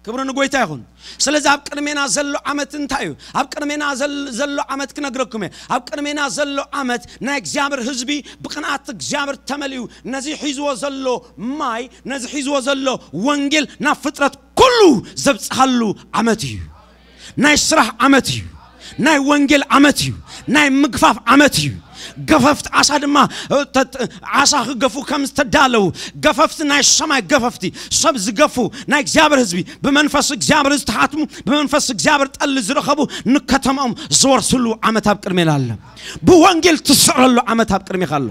ክብሪ ንጎይታ ይኹን። ስለዚ ኣብ ቅድሜና ዘሎ ዓመት እንታይ እዩ? ኣብ ቅድሜና ዘል-፣ ዘሎ ዓመት ክነግረኩም እየ። ኣብ ቅድሜና ዘሎ ዓመት ናይ እግዚኣብሔር ህዝቢ ብቅንኣት እግዚኣብሔር ተመሊኡ ነዚ ሒዝዎ ዘሎ ማይ፣ ነዚ ሒዝዎ ዘሎ ወንጌል ናብ ፍጥረት ኩሉ ዘብጽሃሉ ዓመት እዩ። ናይ ስራሕ ዓመት እዩ። ናይ ወንጌል ዓመት እዩ። ናይ ምግፋፍ ዓመት እዩ። ገፈፍቲ ዓሳ ድማ፣ እ፣ ተ-፣ ተ-፣ ዓሳ ክገፉ ከም ዝተዳለዉ፣ ገፈፍቲ ናይ ሰማይ ገፈፍቲ፣ ሰብ ዝገፉ ናይ እግዚኣብሔር ህዝቢ፣ ብመንፈስ እግዚኣብሔር ዝተሓትሙ፣ ብመንፈስ እግዚኣብሔር ጠሊ ዝረኸቡ፣ ንከተማኦም ዝወርስሉ ዓመት ኣብ ቅድሜና ኣሎ። ብወንጌል ትስዕረሉ ዓመት ኣብ ቅድሜኻ ኣሎ።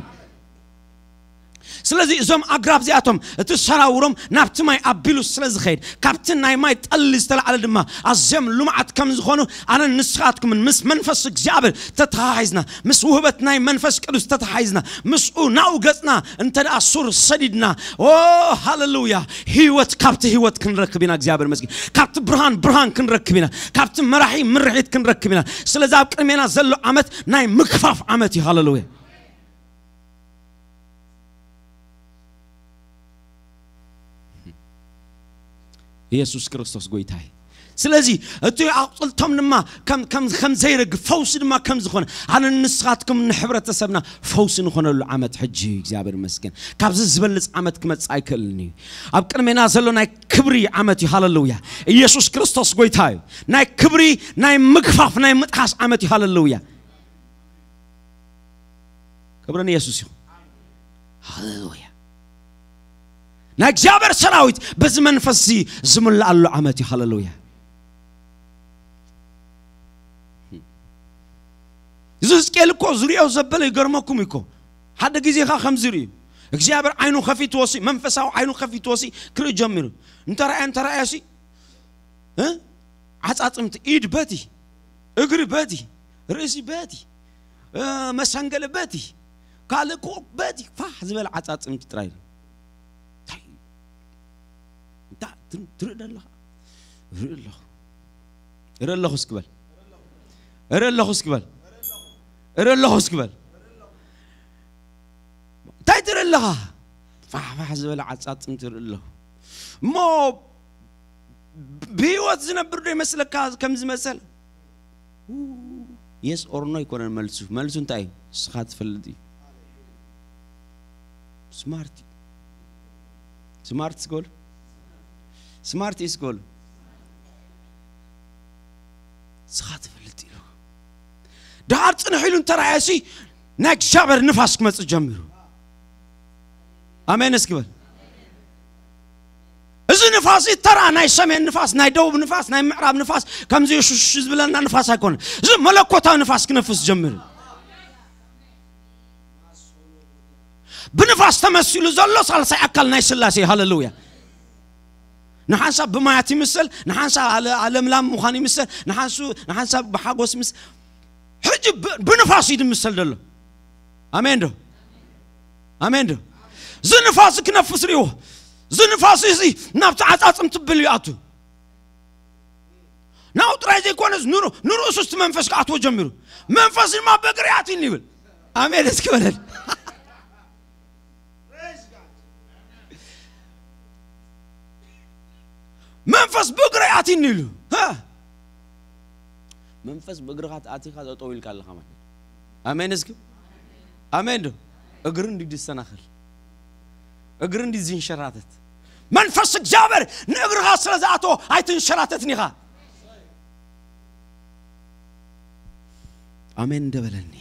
ስለዚ እዞም ኣግራብ እዚኣቶም እቲ ሰራውሮም ናብቲ ማይ ኣቢሉ ስለ ዝኸይድ፣ ካብቲ ናይ ማይ ጠሊ ዝተላዕለ ድማ ኣዝዮም ልሙዓት ከም ዝኾኑ ኣነን ንስኻትኩምን ምስ መንፈስ እግዚኣብሔር ተተሓሒዝና፣ ምስ ውህበት ናይ መንፈስ ቅዱስ ተተሓሒዝና፣ ምስኡ ናብኡ ገጽና እንተ ደኣ ሱር ሰዲድና፣ ኦ ሃሌሉያ፣ ህይወት ካብቲ ህይወት ክንረክብ ኢና። እግዚኣብሔር መስኪን ካብቲ ብርሃን ብርሃን ክንረክብ ኢና። ካብቲ መራሒ ምርሒት ክንረክብ ኢና። ስለዚ ኣብ ቅድሜና ዘሎ ዓመት ናይ ምግፋፍ ዓመት እዩ። ሃሌሉያ። ኢየሱስ ክርስቶስ ጎይታ እዩ። ስለዚ እቲ ኣቕጽልቶም ድማ ከም፣ ከም፣ ከም ዘይረግፍ ፈውሲ ድማ ከም ዝኾነ ኣነ ንስኻትኩም ንሕብረተሰብና ፈውሲ ንኾነሉ ዓመት ሕጂ እዩ። እግዚኣብሔር ይመስገን። ካብዚ ዝበልጽ ዓመት ክመጽእ ኣይክእልን እዩ። ኣብ ቅድሜና ዘሎ ናይ ክብሪ ዓመት እዩ። ሃሌሉያ። ኢየሱስ ክርስቶስ ጎይታ እዩ። ናይ ክብሪ፣ ናይ ምግፋፍ፣ ናይ ምጥሓስ ዓመት እዩ። ሃሌሉያ። ክብሪ ንየሱስ ይኹን። ሃሌሉያ። ናይ እግዚኣብሔር ሰራዊት በዚ መንፈስ እዚ ዝምልኣሉ ዓመት እዩ። ሃሌሉያ። እዚ ህዝቅኤል እኮ ዝሪኦ ዘበለ ይገርመኩም እኮ። ሓደ ግዜ ኸዓ ከምዚ ርእዩ እግዚኣብሔር ዓይኑ ከፊትዎ ሲ፣ መንፈሳዊ ዓይኑ ከፊትዎ ሲ ክርኢ ጀሚሩ። እንተረኣየ፣ እንተረኣየ ሲ፣ እ? ዓጻጽምቲ፣ ኢድ በቲ፣ እግሪ በቲ፣ ርእሲ በቲ፣ እ፣ መሰንገሊ በቲ፣ ካልእ ኮ በቲ ፋሕ ዝበለ ዓጻጽምቲ ጥራይ እዩ። እንታይ እዩ? እንታይ ትር- ትርኢ ደለኻ? እርኢ ኣለኹ። እርኢ ኣለኹ እስኪ በል። እርኢ ኣለኹ እስኪ በል። እርኢ ኣለኹ እስኪ በል። እንታይ ትርኢ ኣለኻ? ፋሕፋሕ ዝበለ ዓጻጽምቲ እርኢ ኣለኹ። እሞ ብህይወት ዝነብር ዶ ይመስለካ? ከም ዝመሰል የስ ኦር ኖ ኣይኮነን መልሱ። መልሱ እንታይ እዩ? ንስኻ ትፈልጥ እዩ። ስማርት እዩ። ስማርት ስጎል ስማርት እዩ ስጎል ንስኻ ትፈልጥ እዩ። ደሓር ጽንሕ ኢሉ እንተረኣየሲ ናይ እግዚኣብሔር ንፋስ ክመጽእ ጀሚሩ። ኣሜን እስኪ በል። እዚ ንፋስ እዚ ተራ ናይ ሰሜን ንፋስ፣ ናይ ደቡብ ንፋስ፣ ናይ ምዕራብ ንፋስ፣ ከምዚ ሽሽ ዝብለና ንፋስ ኣይኮነ። እዚ መለኮታዊ ንፋስ ክነፍስ ጀምር። ብንፋስ ተመሲሉ ዘሎ ሳልሳይ ኣካል ናይ ስላሴ። ሃሌሉያ። ንሓንሳብ ብማያት ይምሰል፣ ንሓንሳብ ኣለ- ኣለምላም ምዃን ይምሰል፣ ንሓንሱ ንሓንሳብ ብሓጎስ ምስ ሕጂ ብ- ብንፋስ እዩ ዝምሰል ዘሎ። ኣሜን ዶ? ኣሜን ዶ? እዚ ንፋስ ክነፍስ ሪዎ። እዚ ንፋስ እዚ ናብቲ ዓጻጽም ትብል ይኣቱ። ናው ጥራይ ዘይኮነስ ንሩ- ንርእሱ እቲ መንፈስ ክኣትዎ ጀሚሩ። መንፈስ ድማ በግሪ ኣትኒ ይብል። ኣሜን እስኪ በለል። መንፈስ ብእግረይ ኣትኒ ኢሉ። ሃ? መንፈስ ብእግርኻ ኣቲኻ ጠጠው ኢልካ ኣለኻ ማለት እዩ። ኣሜን እስኪ። ኣሜን ዶ? እግሪ እንዲ ዝሰናኸል፣ እግሪ እንዲ ዝንሸራተት፣ መንፈስ እግዚኣብሔር ንእግርኻ ስለ ዝኣተዎ ኣይትንሸራተትን ኢኻ። ኣሜን እንደበለኒ።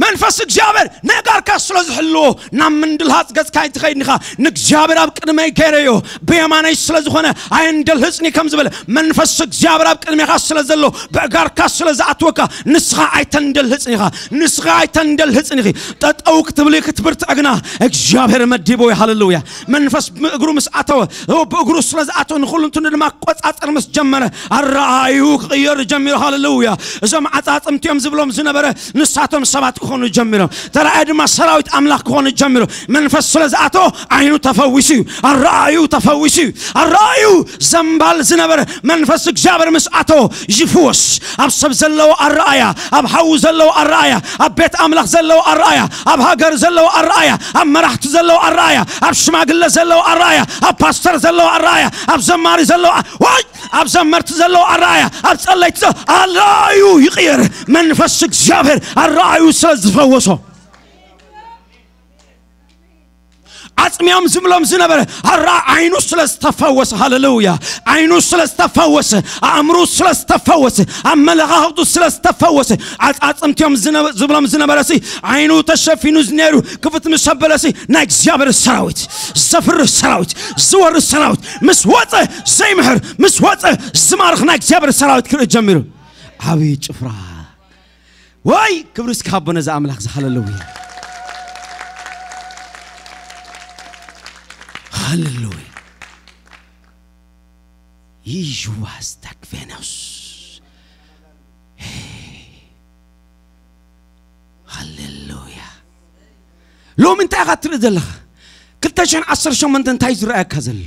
መንፈስ እግዚኣብሔር ነጋርካ ስለ ዝሕልዎ ናብ ምንድልሃፅ ገፅካ ኣይትኸይድን ኢኻ። ንእግዚኣብሔር ኣብ ቅድመይ ገይረዮ ብየማነይ ስለ ዝኾነ ኣየንደልህፅኒ ከም ዝበለ መንፈስ እግዚኣብሔር ኣብ ቅድሜኻ ስለ ዘሎ ብእጋርካ ስለ ዝኣትወካ ንስኻ ኣይተንደልህፅን ኢኻ። ንስኻ ኣይተንደልህፅን ኢኺ። ጠጠው ክትብሊ ክትብርትዕ ግና እግዚኣብሔር መዲቦ። ሃሌሉያ። መንፈስ ብእግሩ ምስ ኣተወ ብእግሩ ስለ ዝኣተወ ንኹሉ እንትኑ ድማ ቆፃፀር ምስ ጀመረ ኣረኣዩ ክቕየር ጀሚሩ። ሃሌሉያ። እዞም ዓፃፅምቲ እዮም ዝብሎም ዝነበረ ንሳቶም ሰባት ክኾኑ ጀሚሮም። ተረኣየ ድማ ሰራዊት ኣምላኽ ክኾኑ ጀሚሩ። መንፈስ ስለ ዝኣተወ ዓይኑ ተፈዊሱ እዩ። ኣረኣዩ ተፈዊሱ እዩ። ኣረኣዩ ዘንባል ዝነበረ መንፈስ እግዚኣብሔር ምስ ኣተወ ይፍወስ። ኣብ ሰብ ዘለዎ ኣረኣያ፣ ኣብ ሓዉ ዘለዎ ኣረኣያ፣ ኣብ ቤት ኣምላኽ ዘለዎ ኣረኣያ፣ ኣብ ሃገር ዘለዎ ኣረኣያ፣ ኣብ መራሕቲ ዘለዎ ኣረኣያ፣ ኣብ ሽማግለ ዘለዎ ኣረኣያ፣ ኣብ ፓስተር ዘለዎ ኣረኣያ፣ ኣብ ዘማሪ ዘለዎ ኣ- ወይ ኣብ ዘመርቲ ዘለዎ ኣረኣያ፣ ኣብ ጸለይቲ ዘ- ኣረኣዩ ይቕየር። መንፈስ እግዚኣብሔር ኣረኣዩ ስለ ዝፈወሶ ዓጽምዮም ዝብሎም ዝነበረ ኣራ ዓይኑ ስለ ዝተፈወሰ። ሃሌሉያ። ዓይኑ ስለ ዝተፈወሰ፣ ኣእምሩ ስለ ዝተፈወሰ፣ ኣመለኻኽቱ ስለ ዝተፈወሰ፣ ዓጻጽምትዮም ዝነ- ዝብሎም ዝነበረ ሲ ዓይኑ ተሸፊኑ ዝነሩ ክፍት ምስ ኣበለ ሲ ናይ እግዚኣብሔር ሰራዊት፣ ዘፍርህ ሰራዊት፣ ዝወርድ ሰራዊት ምስ ወፀ ዘይምሕር ምስ ወፀ ዝማርኽ ናይ እግዚኣብሔር ሰራዊት ክርኢ ጀሚሩ። ዓብዪ ጭፍራ ወይ ክብሪ እስኪ ሃቦ ነዚ ኣምላኽ እዚ። ሃሌሉያ። ሃሌሉያ። ይሽዋ ስታክቬኖስ። ሃሌሉያ። ሎሚ እንታይ ኢኻ ትርኢ ዘለኻ? ክልተ ሽሕን ዓሰርተ ሸሞንተ እንታይ ዝረኣየካ ዘሎ?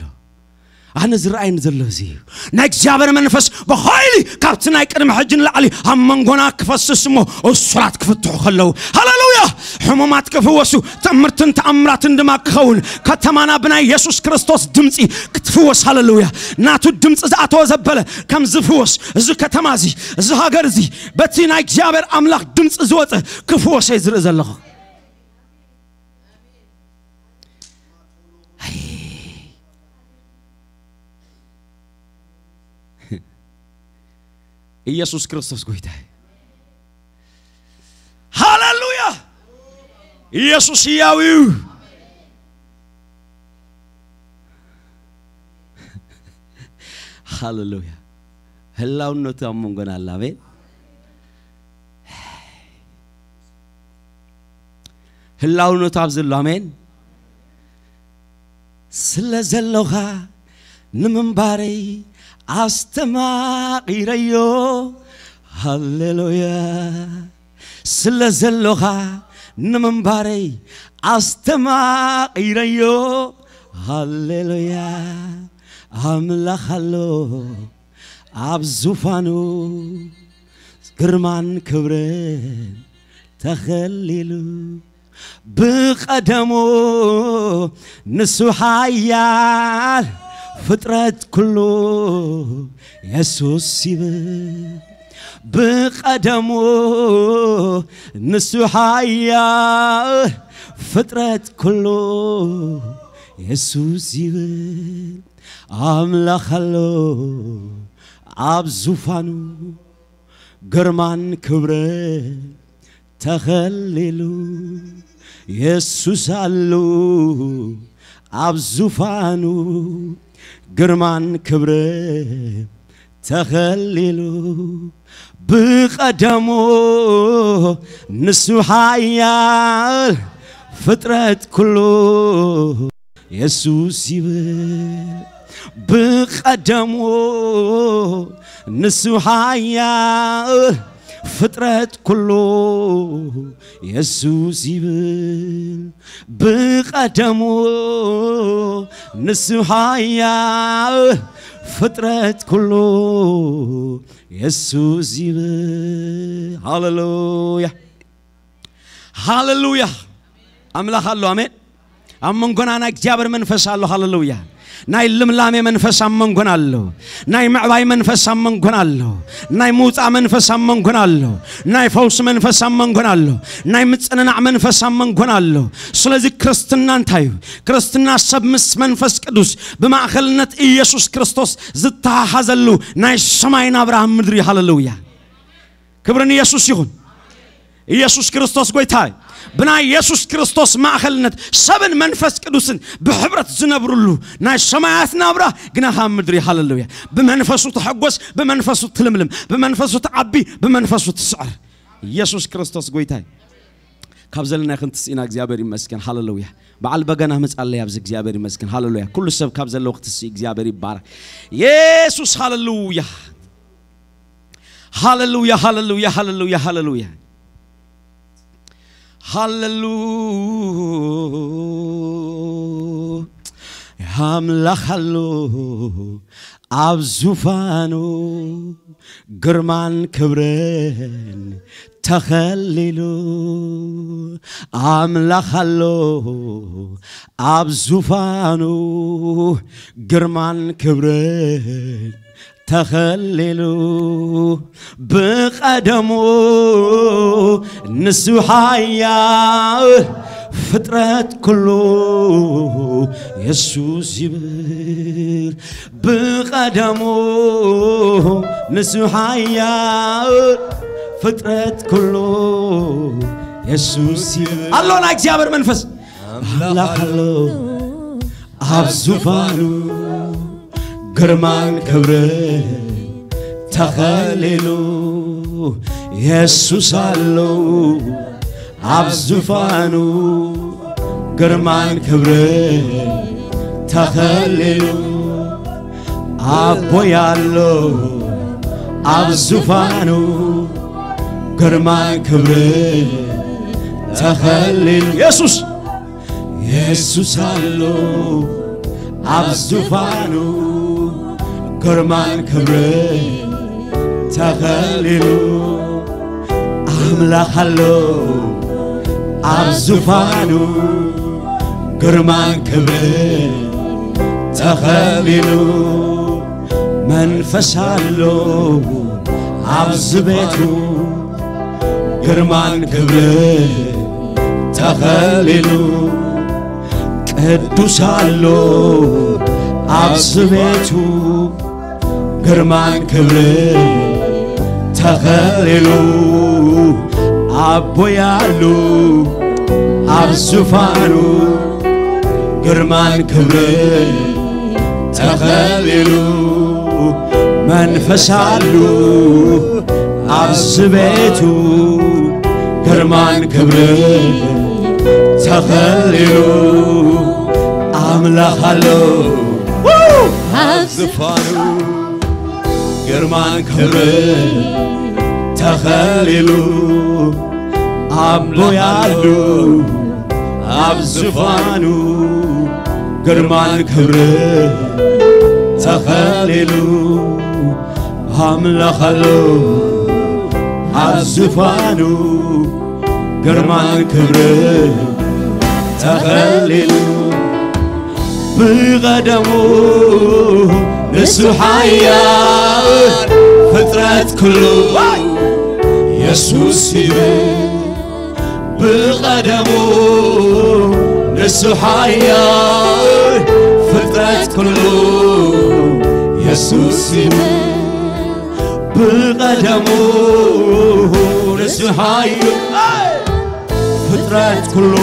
ኣነ ዝረኣየኒ ዘሎ እዚ እዩ። ናይ እግዚኣብሔር መንፈስ ብሓይሊ ካብቲ ናይ ቅድሚ ሕጂ ንላዕሊ ኣብ መንጎና ክፈስስ እሞ እሱራት ክፍትሑ ከለዉ፣ ሃሌሉያ፣ ሕሙማት ክፍወሱ፣ ትእምርትን ተኣምራትን ድማ ክኸውን፣ ከተማና ብናይ የሱስ ክርስቶስ ድምፂ ክትፍወስ፣ ሃሌሉያ። ናቱ ድምፂ ዝኣተወ ዘበለ ከም ዝፍወስ፣ እዚ ከተማ እዚ፣ እዚ ሃገር እዚ በቲ ናይ እግዚኣብሔር ኣምላኽ ድምፂ ዝወፀ ክፍወስ እየ ዝርኢ ዘለኹ። ኣይ፣ ኢየሱስ ክርስቶስ ጎይታ እዩ። ሃሌሉያ። ኢየሱስ ህያው እዩ። ሃሌሉያ። ህላውነቱ ኣብ መንጎና ኣላ። ኣሜን። ህላውነቱ ኣብ ዘሎ። ኣሜን። ስለ ዘሎኻ ንምንባረይ ኣስተማቒረዮ። ሃሌሉያ። ስለ ዘሎኻ ንምንባረይ ኣስተማቒረዮ። ሃሌሉያ ኣምላኽ ኣሎ ኣብ ዙፋኑ፣ ግርማን ክብርን ተኸሊሉ። ብቐደሙ ንሱ ሓያል፣ ፍጥረት ኩሉ የሱስ ይብል። ብቐደሙ ንሱ ሓያል፣ ፍጥረት ኩሉ የሱስ ይብል። ኣምላኽ ኣሎ ኣብ ዙፋኑ፣ ግርማን ክብርን ተኸሊሉ። የሱስ ኣሎ ኣብ ዙፋኑ፣ ግርማን ክብርን ተኸሊሉ። ብቐደሙ ንሱ ሓያል፣ ፍጥረት ኩሉ የሱስ ይብል። ብቐደሙ ንሱ ሓያል፣ ፍጥረት ኩሉ የሱስ ይብል። ብቐደሙ ንሱ ሓያል፣ ፍጥረት ኩሉ የሱስ ይብል። ሃሌሉያ ሃሌሉያ። ኣምላኽ ኣሎ። ኣሜን። ኣብ መንጎና ናይ እግዚኣብሔር መንፈስ ኣሎ። ሃሌሉያ። ናይ ልምላሜ መንፈስ ኣብ መንጎና ኣሎ። ናይ ምዕባይ መንፈስ ኣብ መንጎና ኣሎ። ናይ ምውፃእ መንፈስ ኣብ መንጎና ኣሎ። ናይ ፈውሲ መንፈስ ኣብ መንጎና ኣሎ። ናይ ምጽንናዕ መንፈስ ኣብ መንጎና ኣሎ። ስለዚ ክርስትና እንታይ እዩ? ክርስትና ሰብ ምስ መንፈስ ቅዱስ ብማእኸልነት ኢየሱስ ክርስቶስ ዝተሓሓዘሉ ናይ ሰማይ ናብራ ኣብ ምድሪ። ሃሌሉያ። ክብሪ ንየሱስ ይኹን። ኢየሱስ ክርስቶስ ጎይታ እዩ። ብናይ የሱስ ክርስቶስ ማእኸልነት ሰብን መንፈስ ቅዱስን ብሕብረት ዝነብሩሉ ናይ ሰማያት ናብራ ግና ካብ ምድሪ። ሃሌሉያ። ብመንፈሱ ትሐጎስ፣ ብመንፈሱ ትልምልም፣ ብመንፈሱ ትዓቢ፣ ብመንፈሱ ትስዕር። ኢየሱስ ክርስቶስ ጎይታ እዩ። ካብ ዘለናይ ክንትስኢና እግዚኣብሔር ይመስገን። ሃሌሉያ። በዓል በገና መጻለይ ኣብዚ እግዚኣብሔር ይመስገን። ሃሌሉያ። ኩሉ ሰብ ካብ ዘለዎ ክትስኢ እግዚኣብሔር ይባረክ። ኢየሱስ ሃሌሉያ። ሃሌሉያ ሃሌሉያ ሃሌሉያ ሃሌሉያ። ሃሌሉያ። ኣምላኽ ኣሎ ኣብ ዙፋኑ፣ ግርማን ክብርን ተኸሊሉ። ኣምላኽ ኣሎ ኣብ ዙፋኑ፣ ግርማን ክብርን ተኸሊሉ። ብቐደሙ ንሱ ሓያል፣ ፍጥረት ኩሉ የሱስ ይብል። ብቐደሙ ንሱ ሓያል፣ ፍጥረት ኩሉ የሱስ ይብል። ኣሎ ናይ እግዚኣብሔር መንፈስ። ኣምላኽ ኣሎ ኣብ ዙፋኑ፣ ግርማን ክብርን ተኸሊሉ። የሱስ ኣሎ ኣብ ዙፋኑ፣ ግርማን ክብርን ተኸሊሉ። ኣቦይ ኣሎ ኣብ ዙፋኑ፣ ግርማን ክብርን ተኸሊሉ። የሱስ የሱስ ኣሎ ኣብ ዙፋኑ፣ ግርማን ክብርን ተኸሊሉ። ኣምላኽ ኣሎ ኣብ ዙፋኑ፣ ግርማን ክብርን ተኸሊሉ። መንፈስ ኣሎ ኣብዚ ቤቱ፣ ግርማን ክብርን ተኸሊሉ። ቅዱስ ኣሎ ኣብዚ ቤቱ፣ ግርማን ክብርን ተኸሊሉ። ኣቦይ ኣሎ ኣብ ዙፋኑ፣ ግርማን ክብርን ተኸሊሉ። መንፈስ ኣሎ ኣብዚ ቤቱ፣ ግርማን ክብርን ተኸሊሉ። ኣምላኽ ኣሎ ኣብ ዙፋኑ፣ ግርማን ክብርን ተኸሊሉ። ኣቦይ ኣሎ ኣብ ዝፋኑ፣ ግርማን ክብርን ተኸሊሉ። ኣምላኽ ኣሎ ኣብ ዝፋኑ፣ ግርማን ክብርን ተኸሊሉ። ብቐደሙ ንሱ ሓያል፣ ፍጥረት ኩሉ የሱስ ይብል። ብቐደሙ ንሱ ሓያል፣ ፍጥረት ኩሉ የሱስ ይብል። ብቐደሙ ንሱ ሓያል፣ ፍጥረት ኩሉ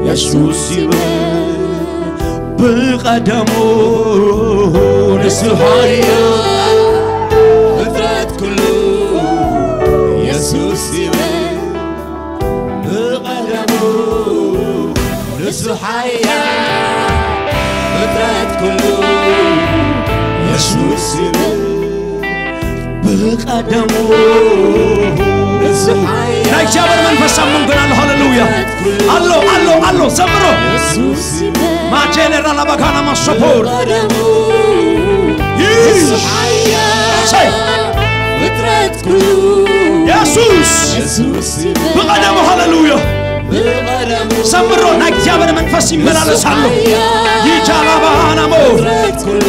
የሱስ ይብል። ብቐደሙ ንሱ ሓያል፣ ፍጥረት ኩሉ የሱስ ይብል። ብቐደሙ ንሱ ሓያል፣ ፍጥረት ኩሉ የሱስ ይብል። ብቐደሙ ንሱ ሓያል፣ ናይ እግዚኣብሔር መንፈስ ኣብ መንጎና ኣሎ። ሃሌሉያ። ኣሎ፣ ኣሎ፣ ኣሎ። ዘምሮ። የሱስ ይብል። ማጄሌ ራላባጋና ማሶፖር። ብቐደሙ ንሱ ሓያል፣ ሰይ። ፍጥረት ኩሉ የሱስ። የሱስ ይብል። ብቐደሙ፣ ሃሌሉያ። ብቐደሙ ዘምሮ፣ ናይ እግዚኣብሔር መንፈስ ይመላለስ ኣሎ። ይጃላባናሞ። ፍጥረት ኩሉ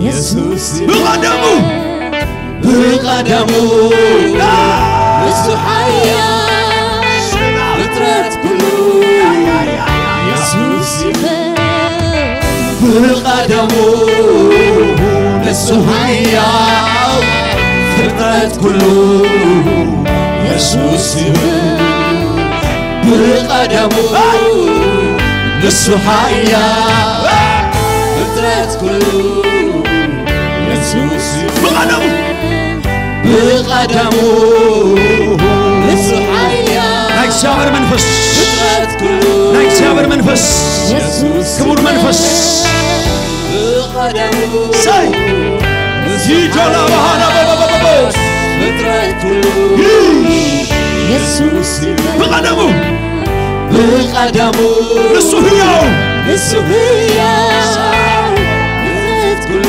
የሱስ ይብል። ብቐደሙ። ብቐደሙ ንሱ ሓያል፣ ፍጥረት ኩሉ የሱስ ይብል። ብቐደሙ ንሱ ሓያል፣ ፍጥረት ኩሉ የሱስ ይብል። ብቐደሙ ንሱ ሓያል፣ ፍጥረት ኩሉ የሱስ ይብል። ብቐደሙ፣ ብቐደሙ ንሱ ሓያል፣ ናይ እግዚኣብሔር መንፈስ፣ ፍጥረት ኩሉ ናይ እግዚኣብሔር መንፈስ፣ የሱስ ክቡር መንፈስ። ብቐደሙ፣ ሰይ። ንሱ ይጆላ ሓያል፣ ባህላ በበበበ። ፍጥረት ኩሉ ይሽ። የሱስ ይብል። ብቐደሙ፣ ብቐደሙ ንሱ ህያው፣ ንሱ ህያው፣ ፍጥረት ኩሉ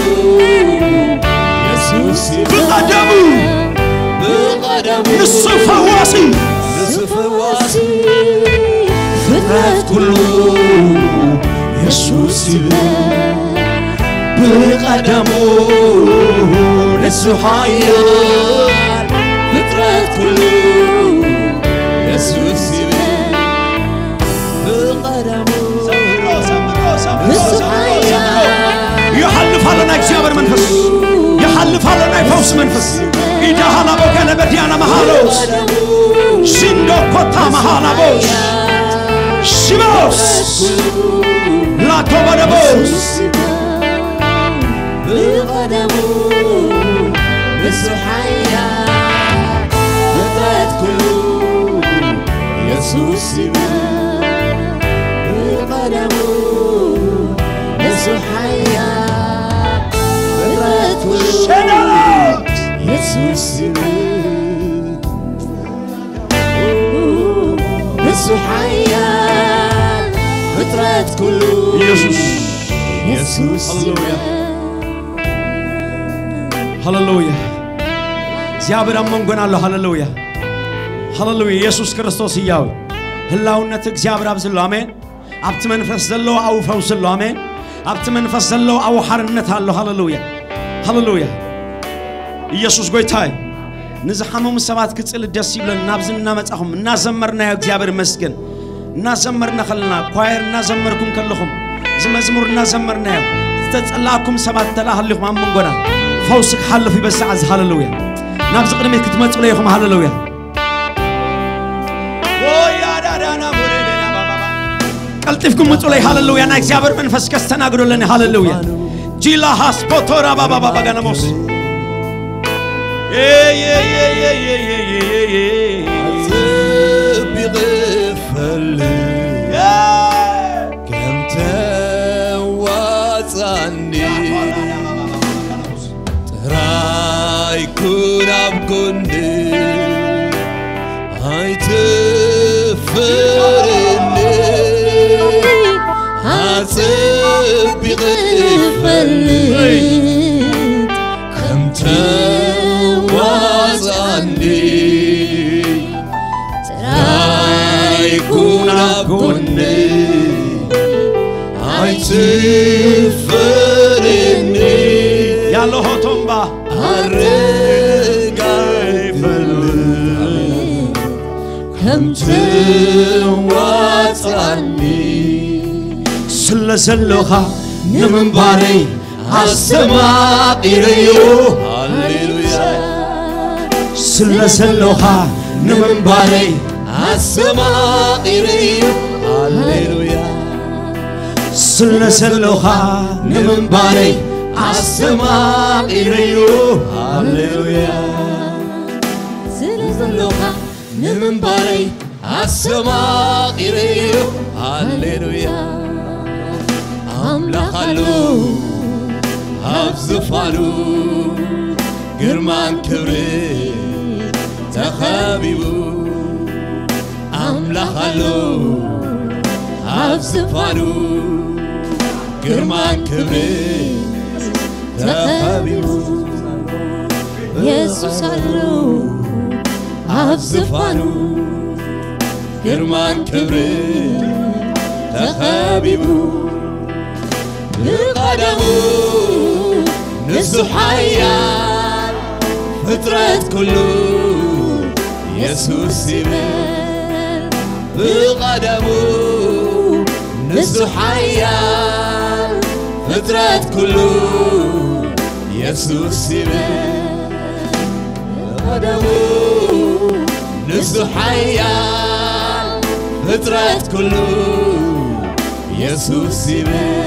የሱስ ይብል። ብቐደሙ፣ ብቐደሙ ንሱ ፈዋሲ፣ ንሱ ፈዋሲ፣ ፍጥረት ኩሉ የሱስ ይብል። ብቐደሙ ንሱ ሓያል፣ ፍጥረት ኩሉ የሱስ ይብል። ብቐደሙ ንሱ ሓያል። ይሓልፍ ኣሎ ናይ እግዚኣብሔር መንፈስ፣ ይሓልፍ ኣሎ ናይ ፈውሲ መንፈስ። ኢዳሃላ ቦገለ በዲያና መሃሎስ፣ ሽንዶ ኮታ መሃላቦሽ፣ ሽሞስ፣ ላኮ በደቦስ። ብቐደሙ ንሱ ሓያል፣ ፍጥረት ኩሉ የሱስ ይብል። ብቐደሙ ንሱ ሓያል፣ ፍጥረት ኩሉ የሱስ ይብል። ንሱ ሓያል፣ ፍጥረት ኩሉ የሱስ። የሱስ። ሃሌሉያ። ሃሌሉያ። እግዚኣብሔር ኣብ መንጎና ኣሎ። ሃሌሉያ። ሃሌሉያ። የሱስ ክርስቶስ ህያው። ህላውነት እግዚኣብሔር ኣብዚ ኣሎ። ኣሜን። ኣብቲ መንፈስ ዘለዎ ኣብኡ ፈውሲ ኣሎ። ኣሜን። ኣብቲ መንፈስ ዘለዎ ኣብኡ ሓርነት ኣሎ። ሃሌሉያ። ሃሌሉያ። ኢየሱስ ጎይታ እዩ። ንዝሓመሙ ሰባት ክጽሊ ደስ ይብለኒ። ናብዚ እናመጻኹም እናዘመርናዮ እግዚኣብሔር ይመስገን። እናዘመርና ከለና፣ ኳየር እናዘመርኩም ከለኹም፣ እዚ መዝሙር እናዘመርናዮ፣ ዝተጸላእኩም ሰባት እንተ ደኣ ሃሊኹም ኣብ መንጎና፣ ፈውሲ ክሓልፍ እዩ በዚ ሰዓት እዚ። ሃሌሉያ። ናብዚ ቅድሚት ክትመጹ ኢኹም። ሃሌሉያ። ቀልጢፍኩም ምጹለይ። ሃሌሉያ። ናይ እግዚኣብሔር መንፈስ ከስተናግዶለኒ። ሃሌሉያ። ጂላ ሃስፖቶራ ባባባባጋነሞስ። ኣጸቢቐ እፈልጥ ከም ተዋጻኒ። ጥራይ ኩን ኣብ ጎንደይ፣ ኣጸቢቐ እፈልጥ ከም ተዋጽኣኒ። ጥራይ ኩን ኣብ ጎነይ፣ ኣይትፈለየኒ። ያለሆ ቶምባ ኣረጋይ ፈልጥ ከም ትዋጽኣኒ። ስለ ዘሎኻ ንምንባረይ ኣስተማቒረዮ። ሃሌሉያ። ስለ ዘሎኻ ንምንባረይ ኣስተማቒረዮ። ሃሌሉያ። ስለ ዘሎኻ ንምንባረይ ኣስተማቒረዮ። ሃሌሉያ። ስለ ዘሎኻ ንምንባረይ ኣስተማቒረዮ። ሃሌሉያ። ኣምላኽ ኣሎ ኣብ ዝፋኑ፣ ግርማን ክብሪ ተኸቢቡ። ኣምላኽ ኣሎ ኣብ ዝፋኑ፣ ግርማን ክብሪ ተኸቢቡ። የሱስ ኣሎ ኣብ ዝፋኑ፣ ግርማን ክብሪ ተኸቢቡ። ብቐደሙ ንሱ ሓያል፣ ፍጥረት ኩሉ የሱስ ይበል። ብቐደሙ ንሱ ሓያል፣ ፍጥረት ኩሉ የሱስ ይበል። ብቐደሙ ንሱ ሓያል፣ ፍጥረት ኩሉ የሱስ ይበል።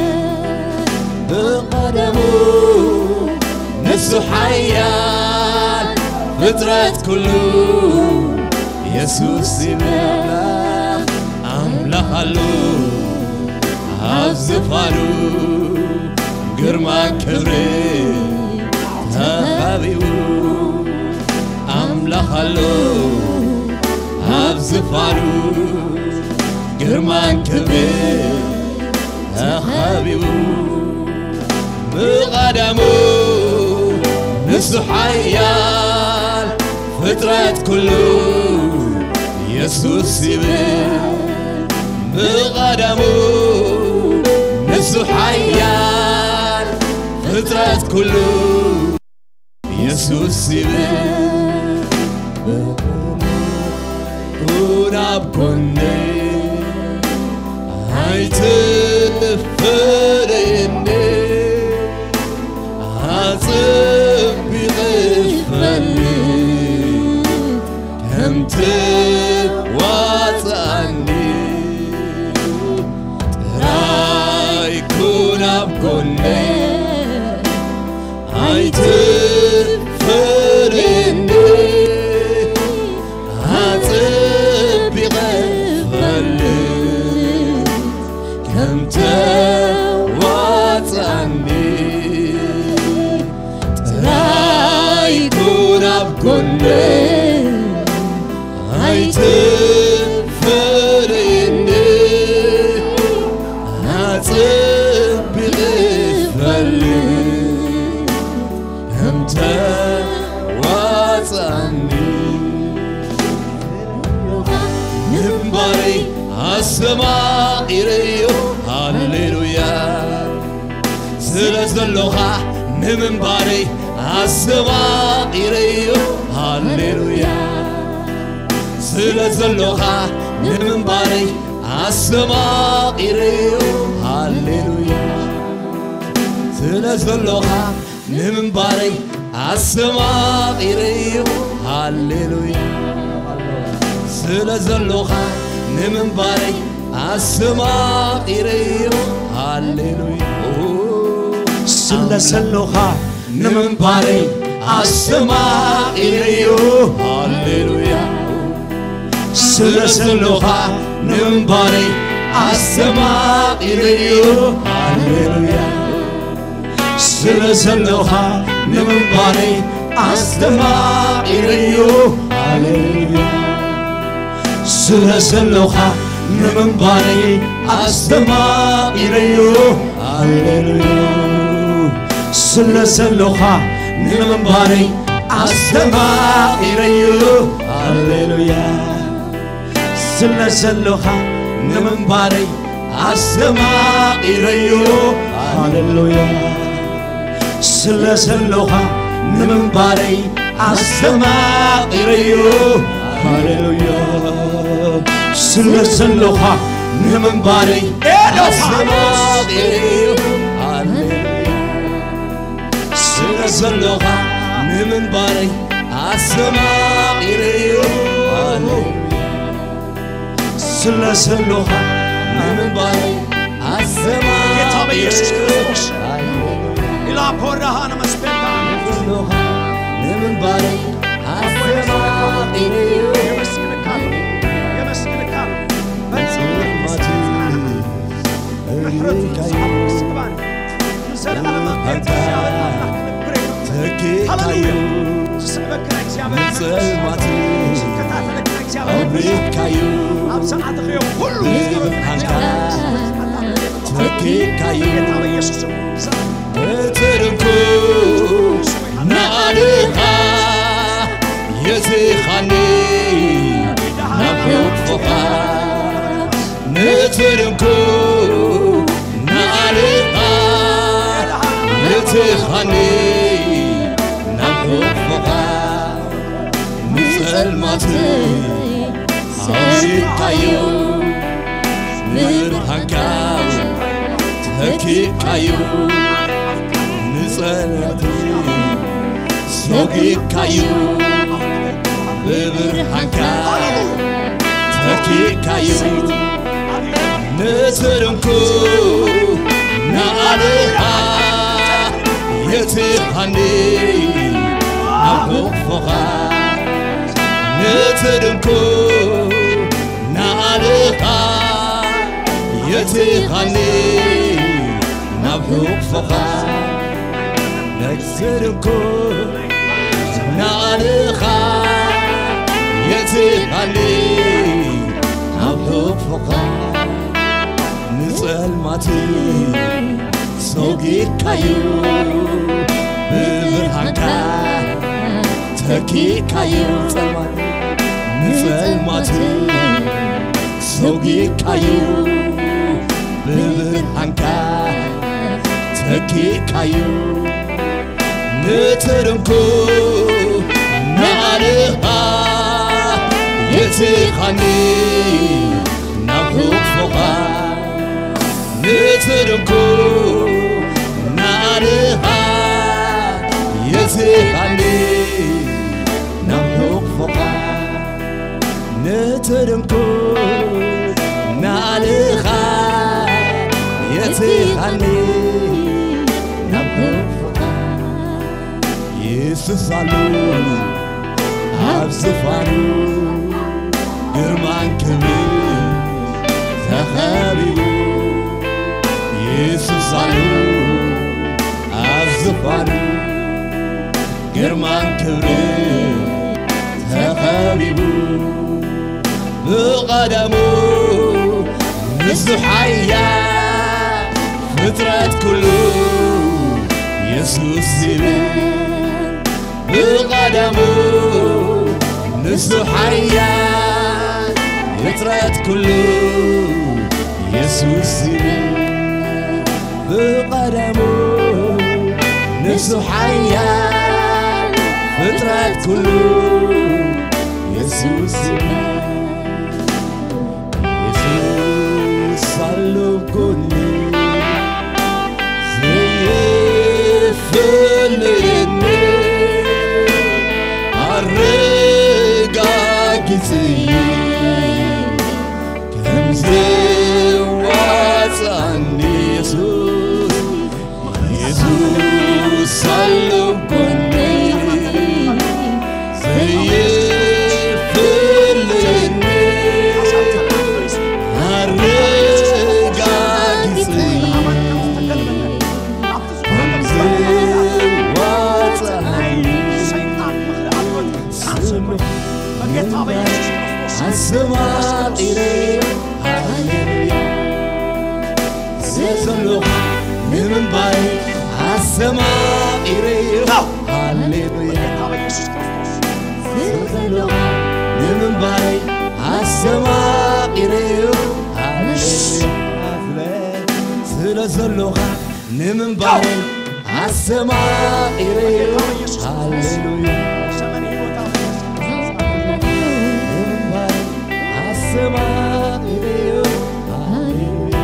ብቐደሙ ንሱ ሓያል፣ ፍጥረት ኩሉ የሱስ ይበል። ኣምላኽ ኣሎ ኣብ ዝፋኑ፣ ግርማ ክብሪ ተኸቢቡ። ኣምላኽ ኣሎ ኣብ ዝፋኑ፣ ግርማን ክብሪ ተኸቢቡ። ብቐደሙ ንሱ ሓያል፣ ፍጥረት ኩሉ የሱስ ይብል። ብቐደሙ ንሱ ሓያል፣ ፍጥረት ኩሉ የሱስ ይብል። ኩን ኣብ ጎነይ፣ ኣይትፈለየኒ። ኣጸቢቐ እፈልጥ ከም ትዋጽኣኒ። ጥራይ ኩን ኣብ ጎነይ፣ ኣይትፈለየኒ። ኣጸቢቐ እፈልጥ ከም ተዋጽኣኒ። ጥራይ ኩን ኣብ ጎነይ፣ ኣይትፈለየኒ። ኣጸቢቐ እፈልጥ ከም ተዋጽኣኒ። ንምንባረይ ኣስተማቒረዮ። ሃሌሉያ። ስለ ዘሎኻ ንምንባረይ ኣስተማቒረዮ። ሃሌሉያ። ስለ ዘሎኻ ንምንባረይ ኣስተማቒረዮ። ሃሌሉያ። ስለ ዘሎኻ ንምንባረይ ኣስተማቒረዮ። ሃሌሉያ። ስለ ዘሎኻ ንምንባረይ ኣስተማቒረዮ። ሃሌሉያ። ስለ ዘሎኻ ንምንባረይ ኣስተማቒረዮ። ሃሌሉያ። ስለ ዘሎኻ ንምንባረይ ኣስተማቒረዮ። ሃሌሉያ። ስለ ዘሎኻ ንምንባረይ ኣስተማቒረዮ። ሃሌሉያ። ስለ ዘለኻ ንምንባረይ ኣስተማቒረዮ። ሃሌሉያ። ስለ ዘለኻ ንምንባረይ ኣስተማቒረዮ። ሃሌሉያ። ስለ ዘለኻ ንምንባረይ ኣስተማቒረዮ። ሃሌሉያ። ስለ ዘለኻ ንምንባረይ ኣስተማቒረዮ። ሃሌሉያ። ስለ ዘለኻ ንምንባረይ ኣስተማቒረዮ። ሃሌሉያ። ስለ ዘለኻ ንምንባረይ ኣስተማቒረዮ። ሃሌሉያ። ስለ ዘለኻ ንምንባረይ ኣሰማ ጌታ በኢየሱስ ክርስቶስ። ኢላ ፖራሃ ነመስገንካ። ስለ ዘለኻ ንምንባረይ ኣሰማ የመስግንካ፣ የመስግንካ። በጽልማት ምሕረቱ ዝሰዓብ ስግባን ንዘለዓለም ኣንተ እግዚኣብሔር ኣምላኽ ክነክብር እዩ። ሃሌሉያ። ተኪካዮ። ዝስዕበካ እግዚኣብሔር መንፈስ፣ ንጸልማት ዝከታተለካ እግዚኣብሔር መንፈስ፣ ኣውሪድካዮ። ኣብ ሰዓትኸዮ ኩሉ ብዝገበረካ ብርሃንካ እግዚኣብሔር መንፈስ፣ ተኪካዮ። ጌታ በኢየሱስ ስም። ንትርንኩ ንኣልኻ የዚኻኒ ናብ ሕቑፎኻ። ንትርንኩ ንኣልኻ የዚኻኒ ናብ ሕቑፎኻ። ንጸልማት ኣውሪድካዮ። ብብርሃንካ ተኪካዮ። ንጸልማት ሰጒግካዮ። ብብርሃንካ ተኪካዮ። ንትርንኩ ንኣልኻ የዚኻኒ ናብ ሕቑፎኻ። ንትርንኩ ንኣልኻ የዚኻኒ ናብ ሕቑፎኻ። ንትርንኩ ንኣልኻ የዚኻኒ ናብ ሕቑፎኻ። ንጸልማት ሰጒግካዮ። ብብርሃንካ ተኪካዮ። ጸልማት ንጸልማት ሰጒግካዮ። ብብርሃንካ ተኪካዮ። ንትርንኩ ንኣልኻ የዚኻኒ ናብ ሕቑፎኻ። ንትርንኩ ንኣልኻ የዚኻኒ ናብ ሕቑፎኻ። ንትርንኩ ንኣልኻ የዚኻኒ ናብ ሕቑፎኻ። የሱስ ኣሎ ኣብ ዝፋኑ ግርማን ክብርን ተኸቢቡ። የሱስ ኣሎ ኣብ ዝፋኑ ግርማን ክብርን ተኸቢቡ። ብቐደሙ ንሱ ሓያል ፍጥረት ኩሉ የሱስ ይብል። ብቐደሙ ንሱ ሓያል ፍጥረት ኩሉ የሱስ ይብል። ብቐደሙ ንሱ ሓያል ፍጥረት ኩሉ የሱስ ይብል። የሱስ ኣሎ ጎኒ ዘየፍለየኒ ኣረጋጊጸ ከም ዘዋጽኣኒ የሱስ የሱስ ኣሎ ጎኒ ዘየፍለየኒ ኣረጋጊጸ ከም ዘዋጽኣኒ በጌታ በኢየሱስ ክርስቶስ ኣሰማቒረዮ። ሃሌሉያ። ስለ ዘለኻ ንምንባይ ኣሰማቒረዮ። ሃሌሉያ። ስለ ዘለኻ ንምንባይ ኣሰማቒረዮ። ሃሌሉያ። ስለ ዘለኻ ንምንባይ ኣሰማቒረዮ። ሃሌሉያ። ንምንባይ ኣሰማቒረዮ። ሃሌሉያ።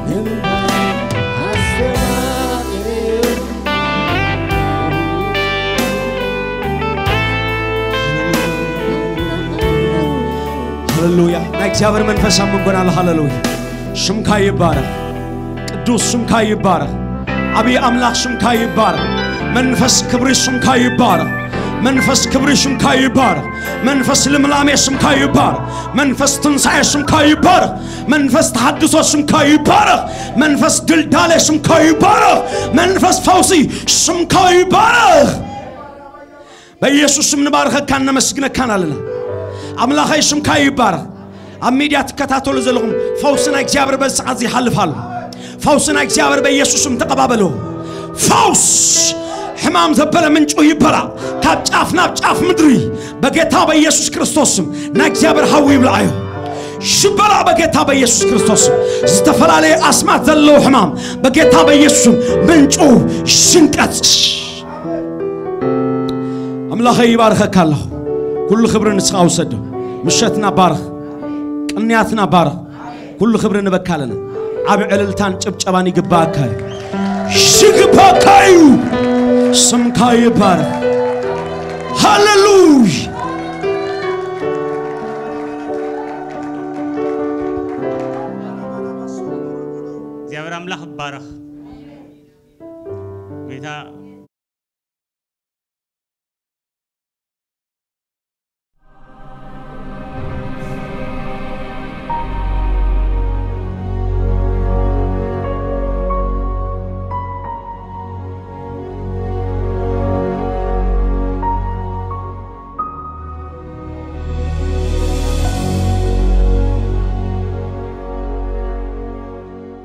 ንምንባይ ኣሰማቒረዮ። ሃሌሉያ። ናይ እግዚኣብሔር መንፈስ ኣብ መንጎና ኣሎ። ሃሌሉያ። ሽምካ ይባረኽ። ቅዱስ ሽምካ ይባረኽ። ዓብዪ ኣምላኽ ሽምካ ይባረኽ። መንፈስ ክብሪ ሽምካ ይባረኽ። መንፈስ ክብሪ ሽምካ ይባረኽ። መንፈስ ልምላሜ ሽምካ ይባረኽ። መንፈስ ትንሳኤ ሽምካ ይባረኽ። መንፈስ ተሃድሶ ሽምካ ይባረኽ። መንፈስ ድልዳለ ሽምካ ይባረኽ። መንፈስ ፈውሲ ሽምካ ይባረኽ። በኢየሱስ ስም ንባርኸካን ነመስግነካን ኣለና። ኣምላኸይ ሽምካ ይባረኽ። ኣብ ሚድያ ትከታተሉ ዘለኹም ፈውሲ ናይ እግዚኣብሔር በዚ ሰዓት እዚ ይሓልፍ ኣሎ። ፈውሲ ናይ እግዚኣብሔር በኢየሱስ ስም ተቐባበሉ። ፈውስ ሕማም ዘበለ ምንጩ ይበላ። ካብ ጫፍ ናብ ጫፍ ምድሪ በጌታ በኢየሱስ ክርስቶስ ስም ናይ እግዚኣብሔር ሃዊ ይብልዓዮ። ሽበላ በጌታ በኢየሱስ ክርስቶስ ስም። ዝተፈላለየ ኣስማት ዘለዎ ሕማም በጌታ በኢየሱስ ስም ምንጩ ሽንቀት። ኣምላኸይ ይባርኸካ ኣለኹ። ኩሉ ክብሪ ንስኻ ውሰዶ። ምሸትና ባርኽ። ቅንያትና ባርኽ። ኩሉ ክብሪ ንበካ ኣለና። ዓብ ዕልልታን ጭብጨባን ይግባካ እዩ። ሽግባካ እዩ። ስምካ ይባረኽ። ሃሌሉያ። እግዚኣብሔር ኣምላኽ ይባረኽ። ጌታ